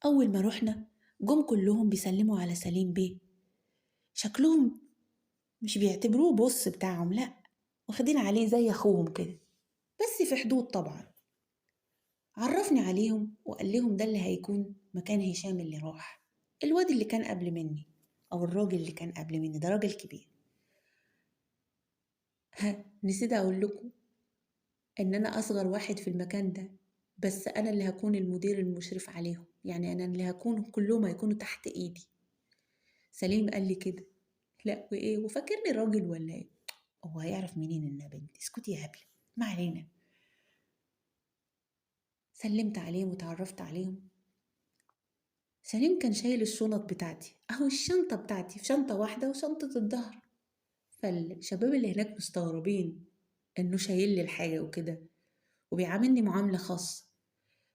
أول ما روحنا جم كلهم بيسلموا على سليم بيه، شكلهم مش بيعتبروه boss بتاعهم، لا واخدين عليه زي أخوهم كده، بس في حدود طبعا. عرفني عليهم وقال لهم ده اللي هيكون مكان هشام اللي راح، الواد اللي كان قبل مني، أو الراجل اللي كان قبل مني، ده راجل كبير. ها، نسيت أقول لكم إن أنا أصغر واحد في المكان ده، بس أنا اللي هكون المدير المشرف عليهم، يعني أنا اللي هكون، كلهم هيكونوا تحت إيدي. سليم قال لي كده، لا وإيه، وفاكرني راجل ولا إيه؟ هو هيعرف منين إنها بنت؟ اسكتي يا هبلة، ما علينا. سلمت عليهم وتعرفت عليهم. سليم كان شايل الشنط بتاعتي، أهو الشنطة بتاعتي في شنطة واحدة وشنطة الظهر. فالشباب اللي هناك مستغربين إنه شايل لي الحاجة وكده، وبيعاملني معاملة خاصة.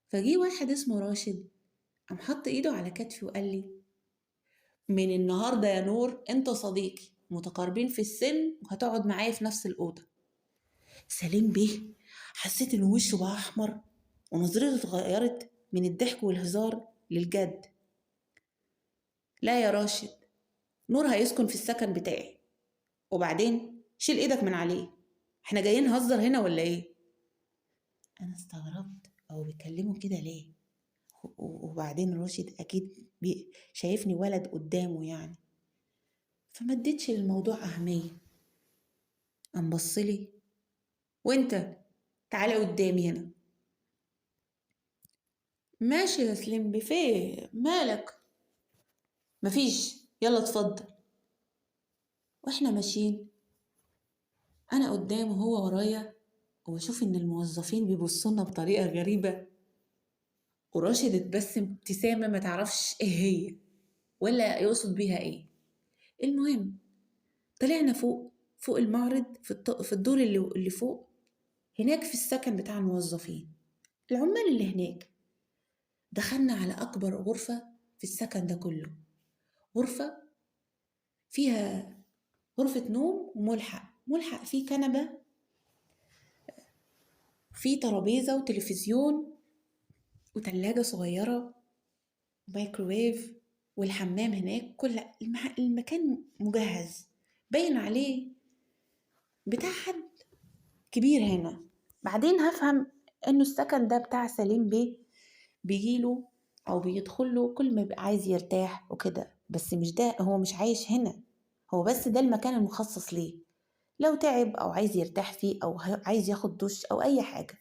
فجي واحد اسمه راشد قام حط إيده على كتفي وقال لي من النهاردة يا نور أنت صديقي، متقاربين في السن وهتقعد معايا في نفس الأوضة. سليم بيه حسيت إن وشه بقى أحمر ونظرته اتغيرت من الضحك والهزار للجد. لا يا راشد، نور هيسكن في السكن بتاعي، وبعدين شيل ايدك من عليه، احنا جايين نهزر هنا ولا ايه؟ انا استغربت هو بيكلمه كده ليه، وبعدين راشد اكيد شايفني ولد قدامه يعني، فما اديتش للموضوع اهميه. قام بصلي، وانت تعالى قدامي هنا. ماشي يا سليم بفيه، مالك؟ مفيش، يلا اتفضل. واحنا ماشيين انا قدام وهو ورايا، وبشوف ان الموظفين بيبصونا بطريقه غريبه، وراشد اتبسم ابتسامه ما تعرفش ايه هي ولا يقصد بيها ايه. المهم طلعنا فوق المعرض في الدور اللي فوق هناك في السكن بتاع الموظفين العمال اللي هناك. دخلنا على أكبر غرفة في السكن ده كله، غرفة فيها غرفة نوم وملحق، ملحق فيه كنبة، فيه ترابيزة وتلفزيون وتلاجة صغيرة ومايكروويف والحمام هناك، كل المكان مجهز باين عليه بتاع حد كبير هنا. بعدين هفهم انه السكن ده بتاع سليم بيه، بيجيله او بيدخله كل ما بيبقى عايز يرتاح وكده، بس مش ده، هو مش عايش هنا، هو بس ده المكان المخصص ليه لو تعب او عايز يرتاح فيه او عايز ياخد دش او اي حاجة.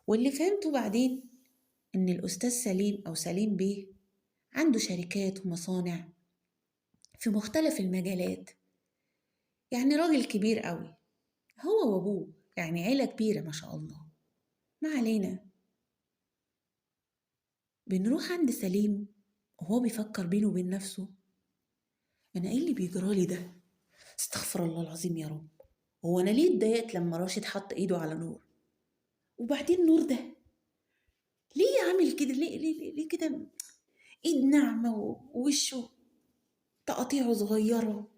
واللي فهمته بعدين إن الأستاذ سليم أو سليم بيه عنده شركات ومصانع في مختلف المجالات، يعني راجل كبير قوي هو وأبوه، يعني عيلة كبيرة ما شاء الله. ما علينا، بنروح عند سليم وهو بيفكر بينه وبين نفسه، أنا إيه اللي بيجرالي ده؟ استغفر الله العظيم يا رب، هو أنا ليه اتضايقت لما راشد حط إيده على نور؟ وبعدين نور ده ليه عامل كده؟ ليه ليه ليه كده؟ إيد ناعمة ووشه تقاطيعه صغيرة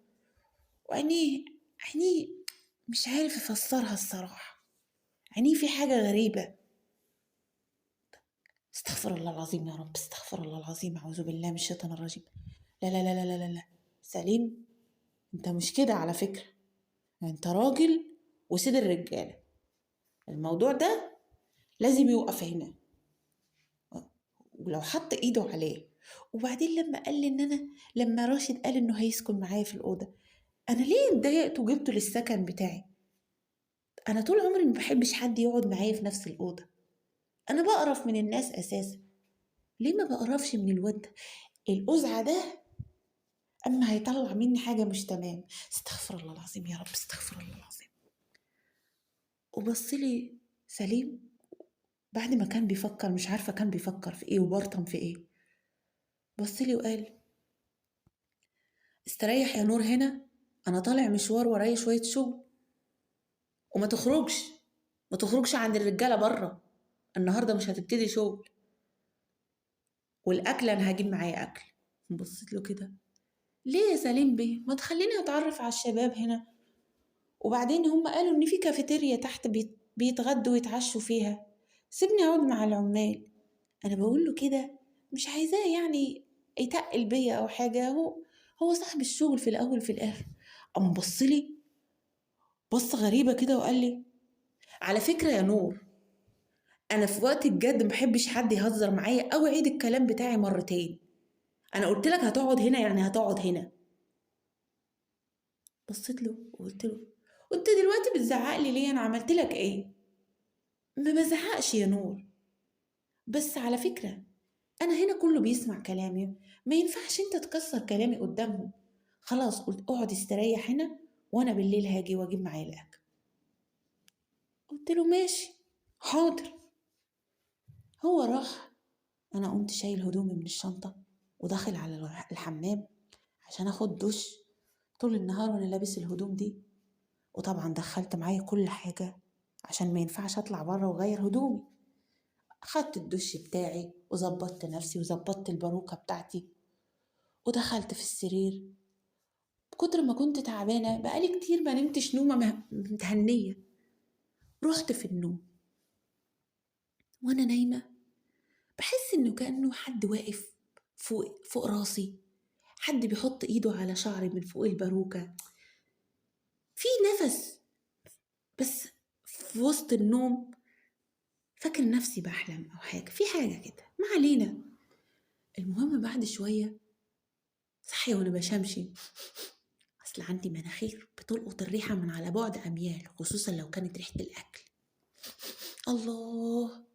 وعينيه، عينيه مش عارف يفسرها الصراحة، عينيه في حاجة غريبة. استغفر الله العظيم يا رب، استغفر الله العظيم، أعوذ بالله من الشيطان الرجيم. لا لا لا لا لا لا، سليم انت مش كده على فكرة، انت راجل وسيد الرجالة، الموضوع ده لازم يوقف هنا، ولو حط ايده عليه. وبعدين لما قال لي ان انا، لما راشد قال انه هيسكن معايا في الأوضة، انا ليه اتضايقت وجبته للسكن بتاعي؟ انا طول عمري ما بحبش حد يقعد معايا في نفس الأوضة، انا بقرف من الناس اساسا، ليه ما بقرفش من الواد ده؟ الأزعة ده اما هيطلع مني حاجة مش تمام. استغفر الله العظيم يا رب، استغفر الله العظيم. وبص لي سليم بعد ما كان بيفكر، مش عارفة كان بيفكر في ايه وبرطم في ايه، بص لي وقال استريح يا نور هنا، انا طالع مشوار ورايا شوية شغل، وما تخرجش، ما تخرجش عند الرجالة بره، النهاردة مش هتبتدي شغل، والأكل أنا هجيب معايا أكل. بصيت له كده، ليه يا سليم بيه؟ ما تخليني أتعرف على الشباب هنا، وبعدين هم قالوا إن في كافيتيريا تحت بيتغدوا ويتعشوا فيها، سيبني أقعد مع العمال. أنا بقول له كده مش عايزاه يعني يتقل بيا أو حاجة، هو صاحب الشغل في الأول في الآخر. قام بص لي بصة غريبة كده وقال لي على فكرة يا نور، أنا في وقت الجد ما بحبش حد يهزر معايا أو يعيد الكلام بتاعي مرتين، أنا قلت لك هتقعد هنا يعني هتقعد هنا. بصيت له وقلت له وانت دلوقتي بتزعق لي ليه؟ أنا عملت لك إيه؟ ما بزعقش يا نور، بس على فكرة أنا هنا كله بيسمع كلامي، ما ينفعش أنت تكسر كلامي قدامهم. خلاص قلت اقعد استريح هنا وأنا بالليل هاجي وأجيب معايا الأكل. قلت له ماشي حاضر. هو راح، أنا قمت شايل هدومي من الشنطة وداخل على الحمام عشان أخد دش، طول النهار وأنا لابس الهدوم دي، وطبعا دخلت معايا كل حاجة عشان ما ينفعش أطلع بره وأغير هدومي. أخدت الدش بتاعي وظبطت نفسي وظبطت الباروكة بتاعتي ودخلت في السرير. بكتر ما كنت تعبانة بقالي كتير ما نمتش نومة متهنية، رحت في النوم وأنا نايمة بحس إنه كأنه حد واقف فوق راسي، حد بيحط إيده على شعري من فوق الباروكة، في نفس. بس في وسط النوم فاكر نفسي بحلم أو حاجة، في حاجة كده، ما علينا. المهم بعد شوية صحي وأنا بشمشم، أصل عندي مناخير بتلقط الريحة من على بعد أميال، خصوصا لو كانت ريحة الأكل. الله،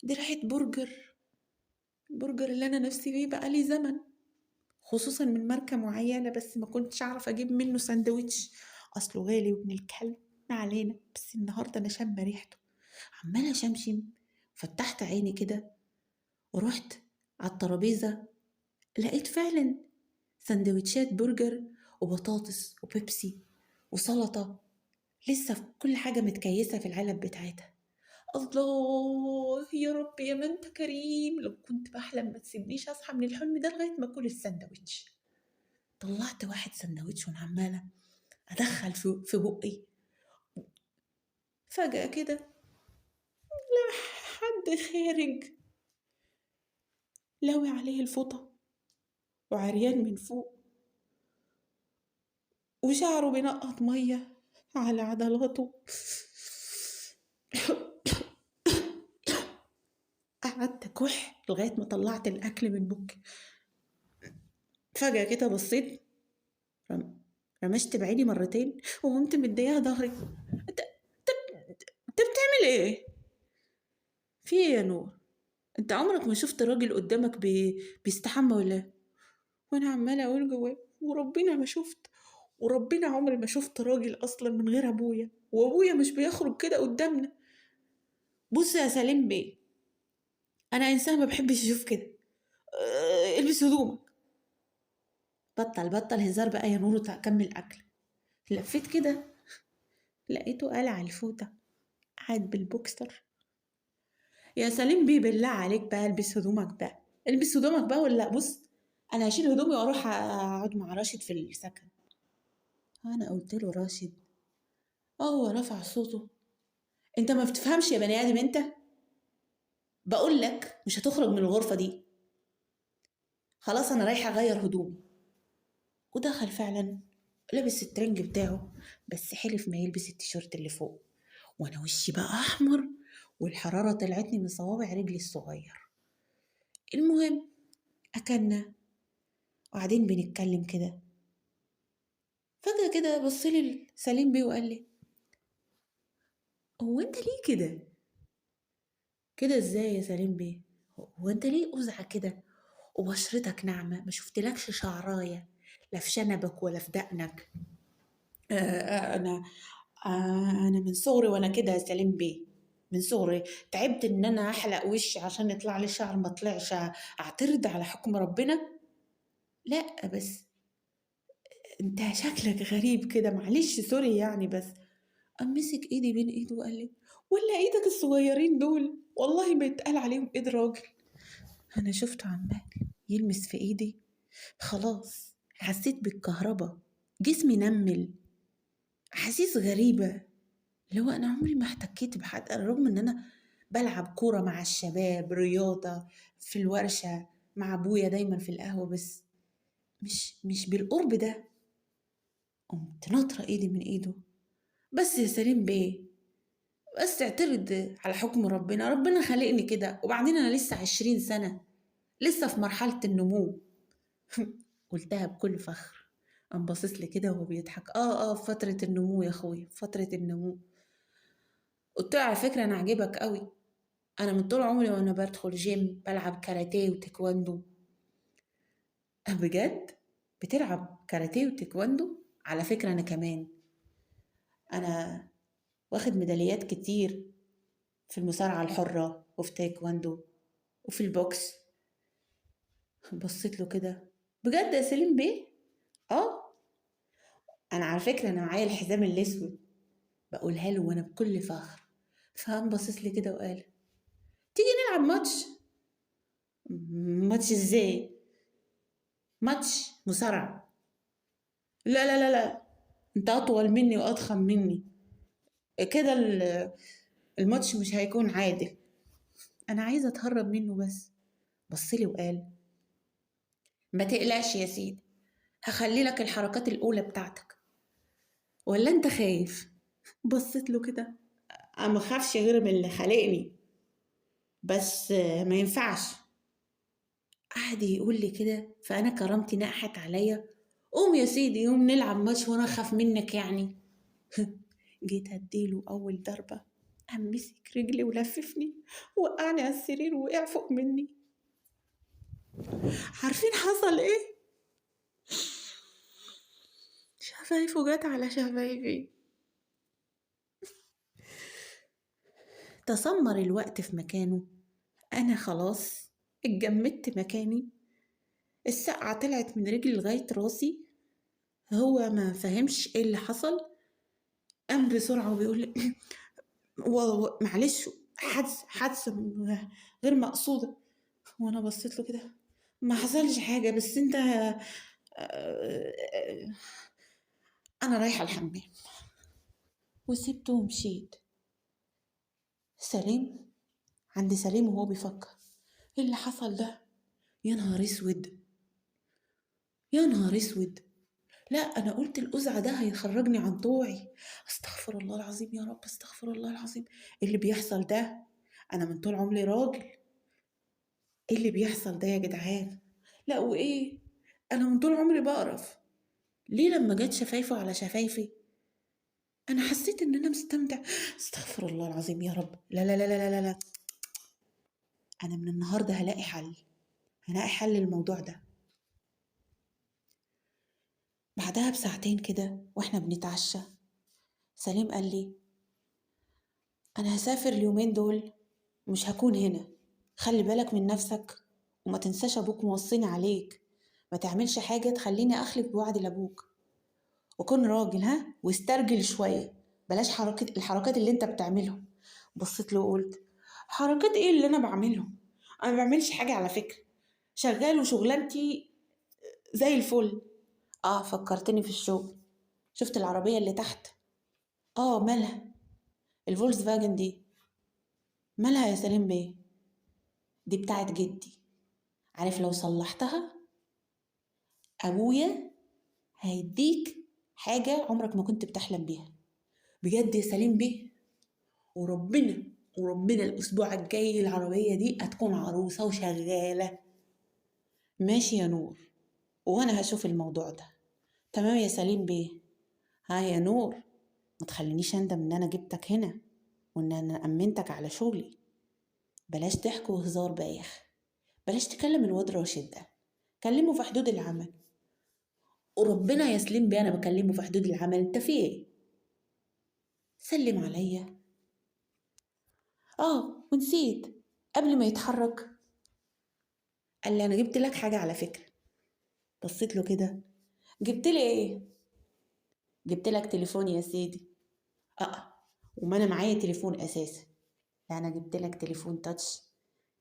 دي ريحة برجر، البرجر اللي أنا نفسي فيه بقالي زمن، خصوصا من ماركة معينة، بس ما كنتش أعرف أجيب منه سندوتش أصله غالي وابن الكلب. ما علينا، بس النهاردة أنا شامة ريحته، عمالة شمشم. فتحت عيني كده ورحت على الترابيزة، لقيت فعلا سندوتشات برجر وبطاطس وبيبسي وسلطة، لسه في كل حاجة متكيسة في العلب بتاعتها. الله يا رب يا ما انت كريم، لو كنت بحلم ما تسيبنيش اصحى من الحلم ده لغاية ما اكل السندوتش. طلعت واحد سندوتش وانا عمالة ادخل في بقي، فجأة كده لا حد خارج لاوي عليه الفوطة وعريان من فوق وشعره بينقط مية على عضلاته. قعدت أكح لغاية ما طلعت الأكل من بقي. فجأة كده بصيت، رمشت بعيني مرتين وقمت مديها ظهري. انت بتعمل ايه؟ في ايه يا نور؟ انت عمرك ما شفت راجل قدامك بيستحمى ولا ايه؟ وانا عماله اقول جوايا وربنا ما شفت، وربنا عمري ما شفت راجل اصلا من غير ابويا، وابويا مش بيخرج كده قدامنا. بص يا سليم بيه، انا انسان ما بحبش اشوف كده، البس هدومك. بطل هزار بقى يا نور وكمل اكل. لفيت كده لقيته قلع الفوطه، قاعد بالبوكسر. يا سليم بيه بالله عليك بقى البس هدومك بقى، البس هدومك بقى، ولا بص انا هشيل هدومي واروح اقعد مع راشد في السكن. انا قلت له راشد؟ هو رفع صوته، انت ما بتفهمش يا بني ادم انت، بقول لك مش هتخرج من الغرفه دي، خلاص انا رايحه اغير هدومي. ودخل فعلا لابس الترنج بتاعه، بس حلف ما يلبس التيشيرت اللي فوق. وانا وشي بقى احمر والحراره طلعتني من صوابع رجلي الصغير. المهم اكلنا وقاعدين بنتكلم كده، فجاه كده بصلي سليم بيه وقال لي هو انت ليه كده؟ كده ازاي يا سليم بيه؟ هو انت ليه قزعه كده وبشرتك ناعمه، ما شفتلكش شعرايه لا في شنبك ولا في دقنك؟ انا من صغري وانا كده يا سليم بيه، من صغري تعبت ان انا احلق وشي عشان يطلع لي شعر ما طلعش، اعترض على حكم ربنا؟ لا بس انت شكلك غريب كده، معلش سوري يعني. بس قام مسك ايدي بين ايده وقال لي ولا ايدك الصغيرين دول والله ما يتقال عليهم ايد راجل. انا شفته عمال يلمس في ايدي، خلاص حسيت بالكهرباء، جسمي نمل، احاسيس غريبه اللي هو انا عمري ما احتكيت بحد، رغم ان انا بلعب كوره مع الشباب، رياضه في الورشه مع ابويا دايما في القهوه، بس مش بالقرب ده. قمت ناطره ايدي من ايده، بس يا سليم بيه بس اعترض على حكم ربنا، ربنا خلقني كده، وبعدين انا لسه 20 سنه، لسه في مرحله النمو. قلتها بكل فخر. قام باصص لي كده وهو بيضحك، في فتره النمو يا اخويا، فتره النمو. قلت له على فكره انا عاجبك قوي، انا من طول عمري وانا بدخل جيم، بلعب كاراتيه وتايكواندو. بجد بتلعب كاراتيه وتايكواندو؟ على فكره انا كمان، انا واخد ميداليات كتير في المصارعه الحره وفي تايكواندو وفي البوكس. بصيت له كده، بجد يا سليم بيه؟ انا على فكره انا معايا الحزام الاسود، بقولها له وانا بكل فخر. فقام باصص لي كده وقال تيجي نلعب ماتش. ماتش ازاي؟ ماتش مصارعه. لا لا لا لا، انت اطول مني واضخم مني كده، الماتش مش هيكون عادل. انا عايزه اتهرب منه بس. بصلي وقال ما تقلقش يا سيدي، هخلي لك الحركات الاولى بتاعتك، ولا انت خايف؟ بصيت له كده، انا ما خافش غير من اللي خلقني، بس ما ينفعش. قعد يقول لي كده، فانا كرامتي نقحت عليا، قوم يا سيدي قوم نلعب ماتش وانا اخاف منك يعني. جيت اديله اول ضربه، قام مسك رجلي ولففني وقعني على السرير ووقع فوق مني. عارفين حصل ايه؟ شفايفه جت على شفايفي. تسمر الوقت في مكانه، انا خلاص اتجمدت مكاني، السقعة طلعت من رجلي لغاية راسي. هو ما فهمش ايه اللي حصل، قام بسرعة وبيقول لي معلش، حادثة غير مقصودة. وانا بصيت له كده، ما حصلش حاجة، بس انت، انا رايحة الحمام، وسبته ومشيت. سليم عند سليم وهو بيفكر ايه اللي حصل ده، يا نهار اسود يا نهار اسود، لا انا قلت القزعه ده هيخرجني عن طوعي، استغفر الله العظيم يا رب، استغفر الله العظيم، ايه اللي بيحصل ده؟ انا من طول عمري راجل، ايه اللي بيحصل ده يا جدعان؟ لا وايه، انا من طول عمري بقرف، ليه لما جت شفايفه على شفايفي انا حسيت ان انا مستمتع؟ استغفر الله العظيم يا رب، لا لا لا لا لا لا، أنا من النهاردة هلاقي حل، هلاقي حل للموضوع ده. بعدها بساعتين كده وإحنا بنتعشى، سليم قال لي أنا هسافر اليومين دول، مش هكون هنا، خلي بالك من نفسك وما تنساش أبوك موصيني عليك، ما تعملش حاجة تخليني أخلف بوعدي لأبوك، وكن راجل ها، واسترجل شوية، بلاش الحركات اللي انت بتعملهم. بصيت له وقلت حركات ايه اللي انا بعملهم؟ انا ما بعملش حاجة على فكرة، شغال وشغلانتي زي الفل. فكرتني في الشغل، شفت العربية اللي تحت؟ مالها الفولكس فاجن دي؟ مالها يا سليم بيه؟ دي بتاعت جدي، عارف لو صلحتها أبويا هيديك حاجة عمرك ما كنت بتحلم بيها. بجد يا سليم بيه؟ وربنا الأسبوع الجاي العربية دي هتكون عروسة وشغالة. ماشي يا نور، وأنا هشوف الموضوع ده. تمام يا سليم بيه. ها يا نور، ما تخلينيش أندم إن أنا جبتك هنا وإن أنا أمنتك على شغلي. بلاش ضحك وهزار بايخ، بلاش تكلم الواد راشد ده، كلمه في حدود العمل. وربنا يا سليم بيه أنا بكلمه في حدود العمل، أنت في إيه؟ سلم عليا. ونسيت قبل ما يتحرك قال لي أنا جبت لك حاجة على فكرة. بصيت له كده، جبت لي إيه؟ جبت لك تليفون يا سيدي. وما أنا معايا تليفون أساسا. لا أنا جبت لك تليفون تاتش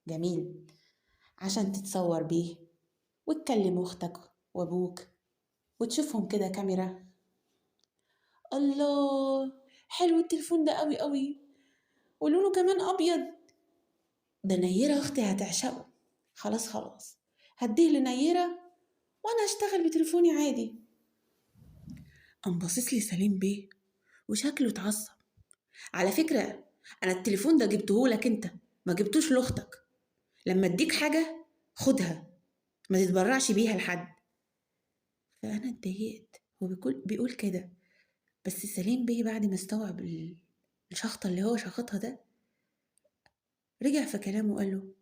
جميل عشان تتصور بيه وتكلم أختك وأبوك وتشوفهم كده كاميرا. الله، حلو التليفون ده قوي قوي، ولونه كمان أبيض، ده نيرة أختي هتعشقه. خلاص هديه لنيرة وأنا هشتغل بتليفوني عادي. قام باصص لي سليم بيه وشكله اتعصب. على فكرة أنا التليفون ده جبتهولك أنت، ما جبتوش لأختك. لما أديك حاجة خدها، ما تتبرعش بيها لحد. فأنا اتضايقت، هو بيقول كده، بس سليم بيه بعد ما استوعب الشخطة اللي هو شخطها ده رجع في كلامه وقال له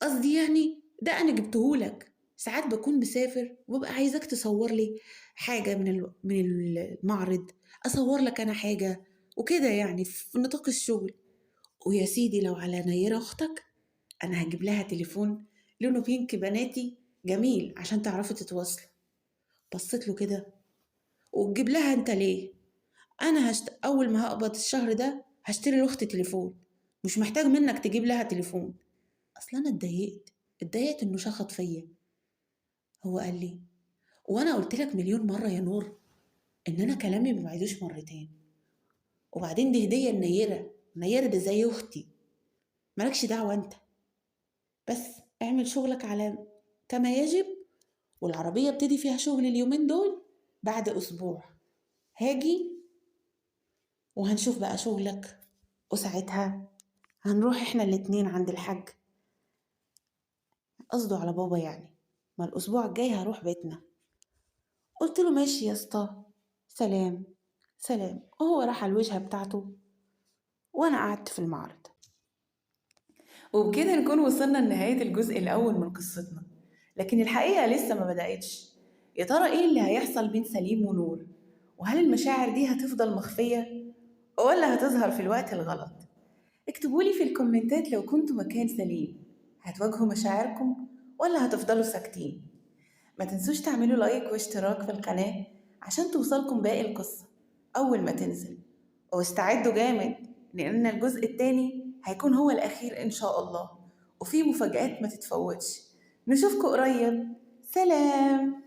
قصدي يعني ده أنا جبتهولك، ساعات بكون مسافر وببقى عايزك تصور لي حاجة من المعرض، أصور لك أنا حاجة وكده يعني في نطاق الشغل. ويا سيدي لو على نيرة أختك أنا هجيب لها تليفون لونه بينك بناتي جميل عشان تعرفوا تتواصلوا. بصيت له كده، وتجيب لها أنت ليه؟ أنا أول ما هقبض الشهر ده هشتري لأختي تليفون، مش محتاج منك تجيب لها تليفون. أصل أنا اتضايقت إنه شخط فيا. هو قال لي وأنا قلت لك مليون مرة يا نور إن أنا كلامي ما بعيدوش مرتين، وبعدين دي هدية النيرة، النيرة دي زي أختي، مالكش دعوة أنت، بس اعمل شغلك على كما يجب، والعربية ابتدي فيها شغل اليومين دول، بعد أسبوع هاجي وهنشوف بقى شغلك، وساعتها هنروح احنا الاتنين عند الحاج. قصده على بابا يعني، ما الأسبوع الجاي هروح بيتنا. قلت له ماشي يا اسطى، سلام سلام. وهو راح على الوجهة بتاعته وأنا قعدت في المعرض. وبكده نكون وصلنا لنهاية الجزء الأول من قصتنا، لكن الحقيقة لسه ما بدأتش. يا ترى إيه اللي هيحصل بين سليم ونور؟ وهل المشاعر دي هتفضل مخفية ولا هتظهر في الوقت الغلط؟ اكتبولي في الكومنتات لو كنتوا مكان سليم، هتواجهوا مشاعركم ولا هتفضلوا ساكتين؟ ما تنسوش تعملوا لايك واشتراك في القناة عشان توصلكم باقي القصة أول ما تنزل، واستعدوا جامد لأن الجزء التاني هيكون هو الأخير إن شاء الله، وفي مفاجآت ما تتفوتش. نشوفكم قريب، سلام.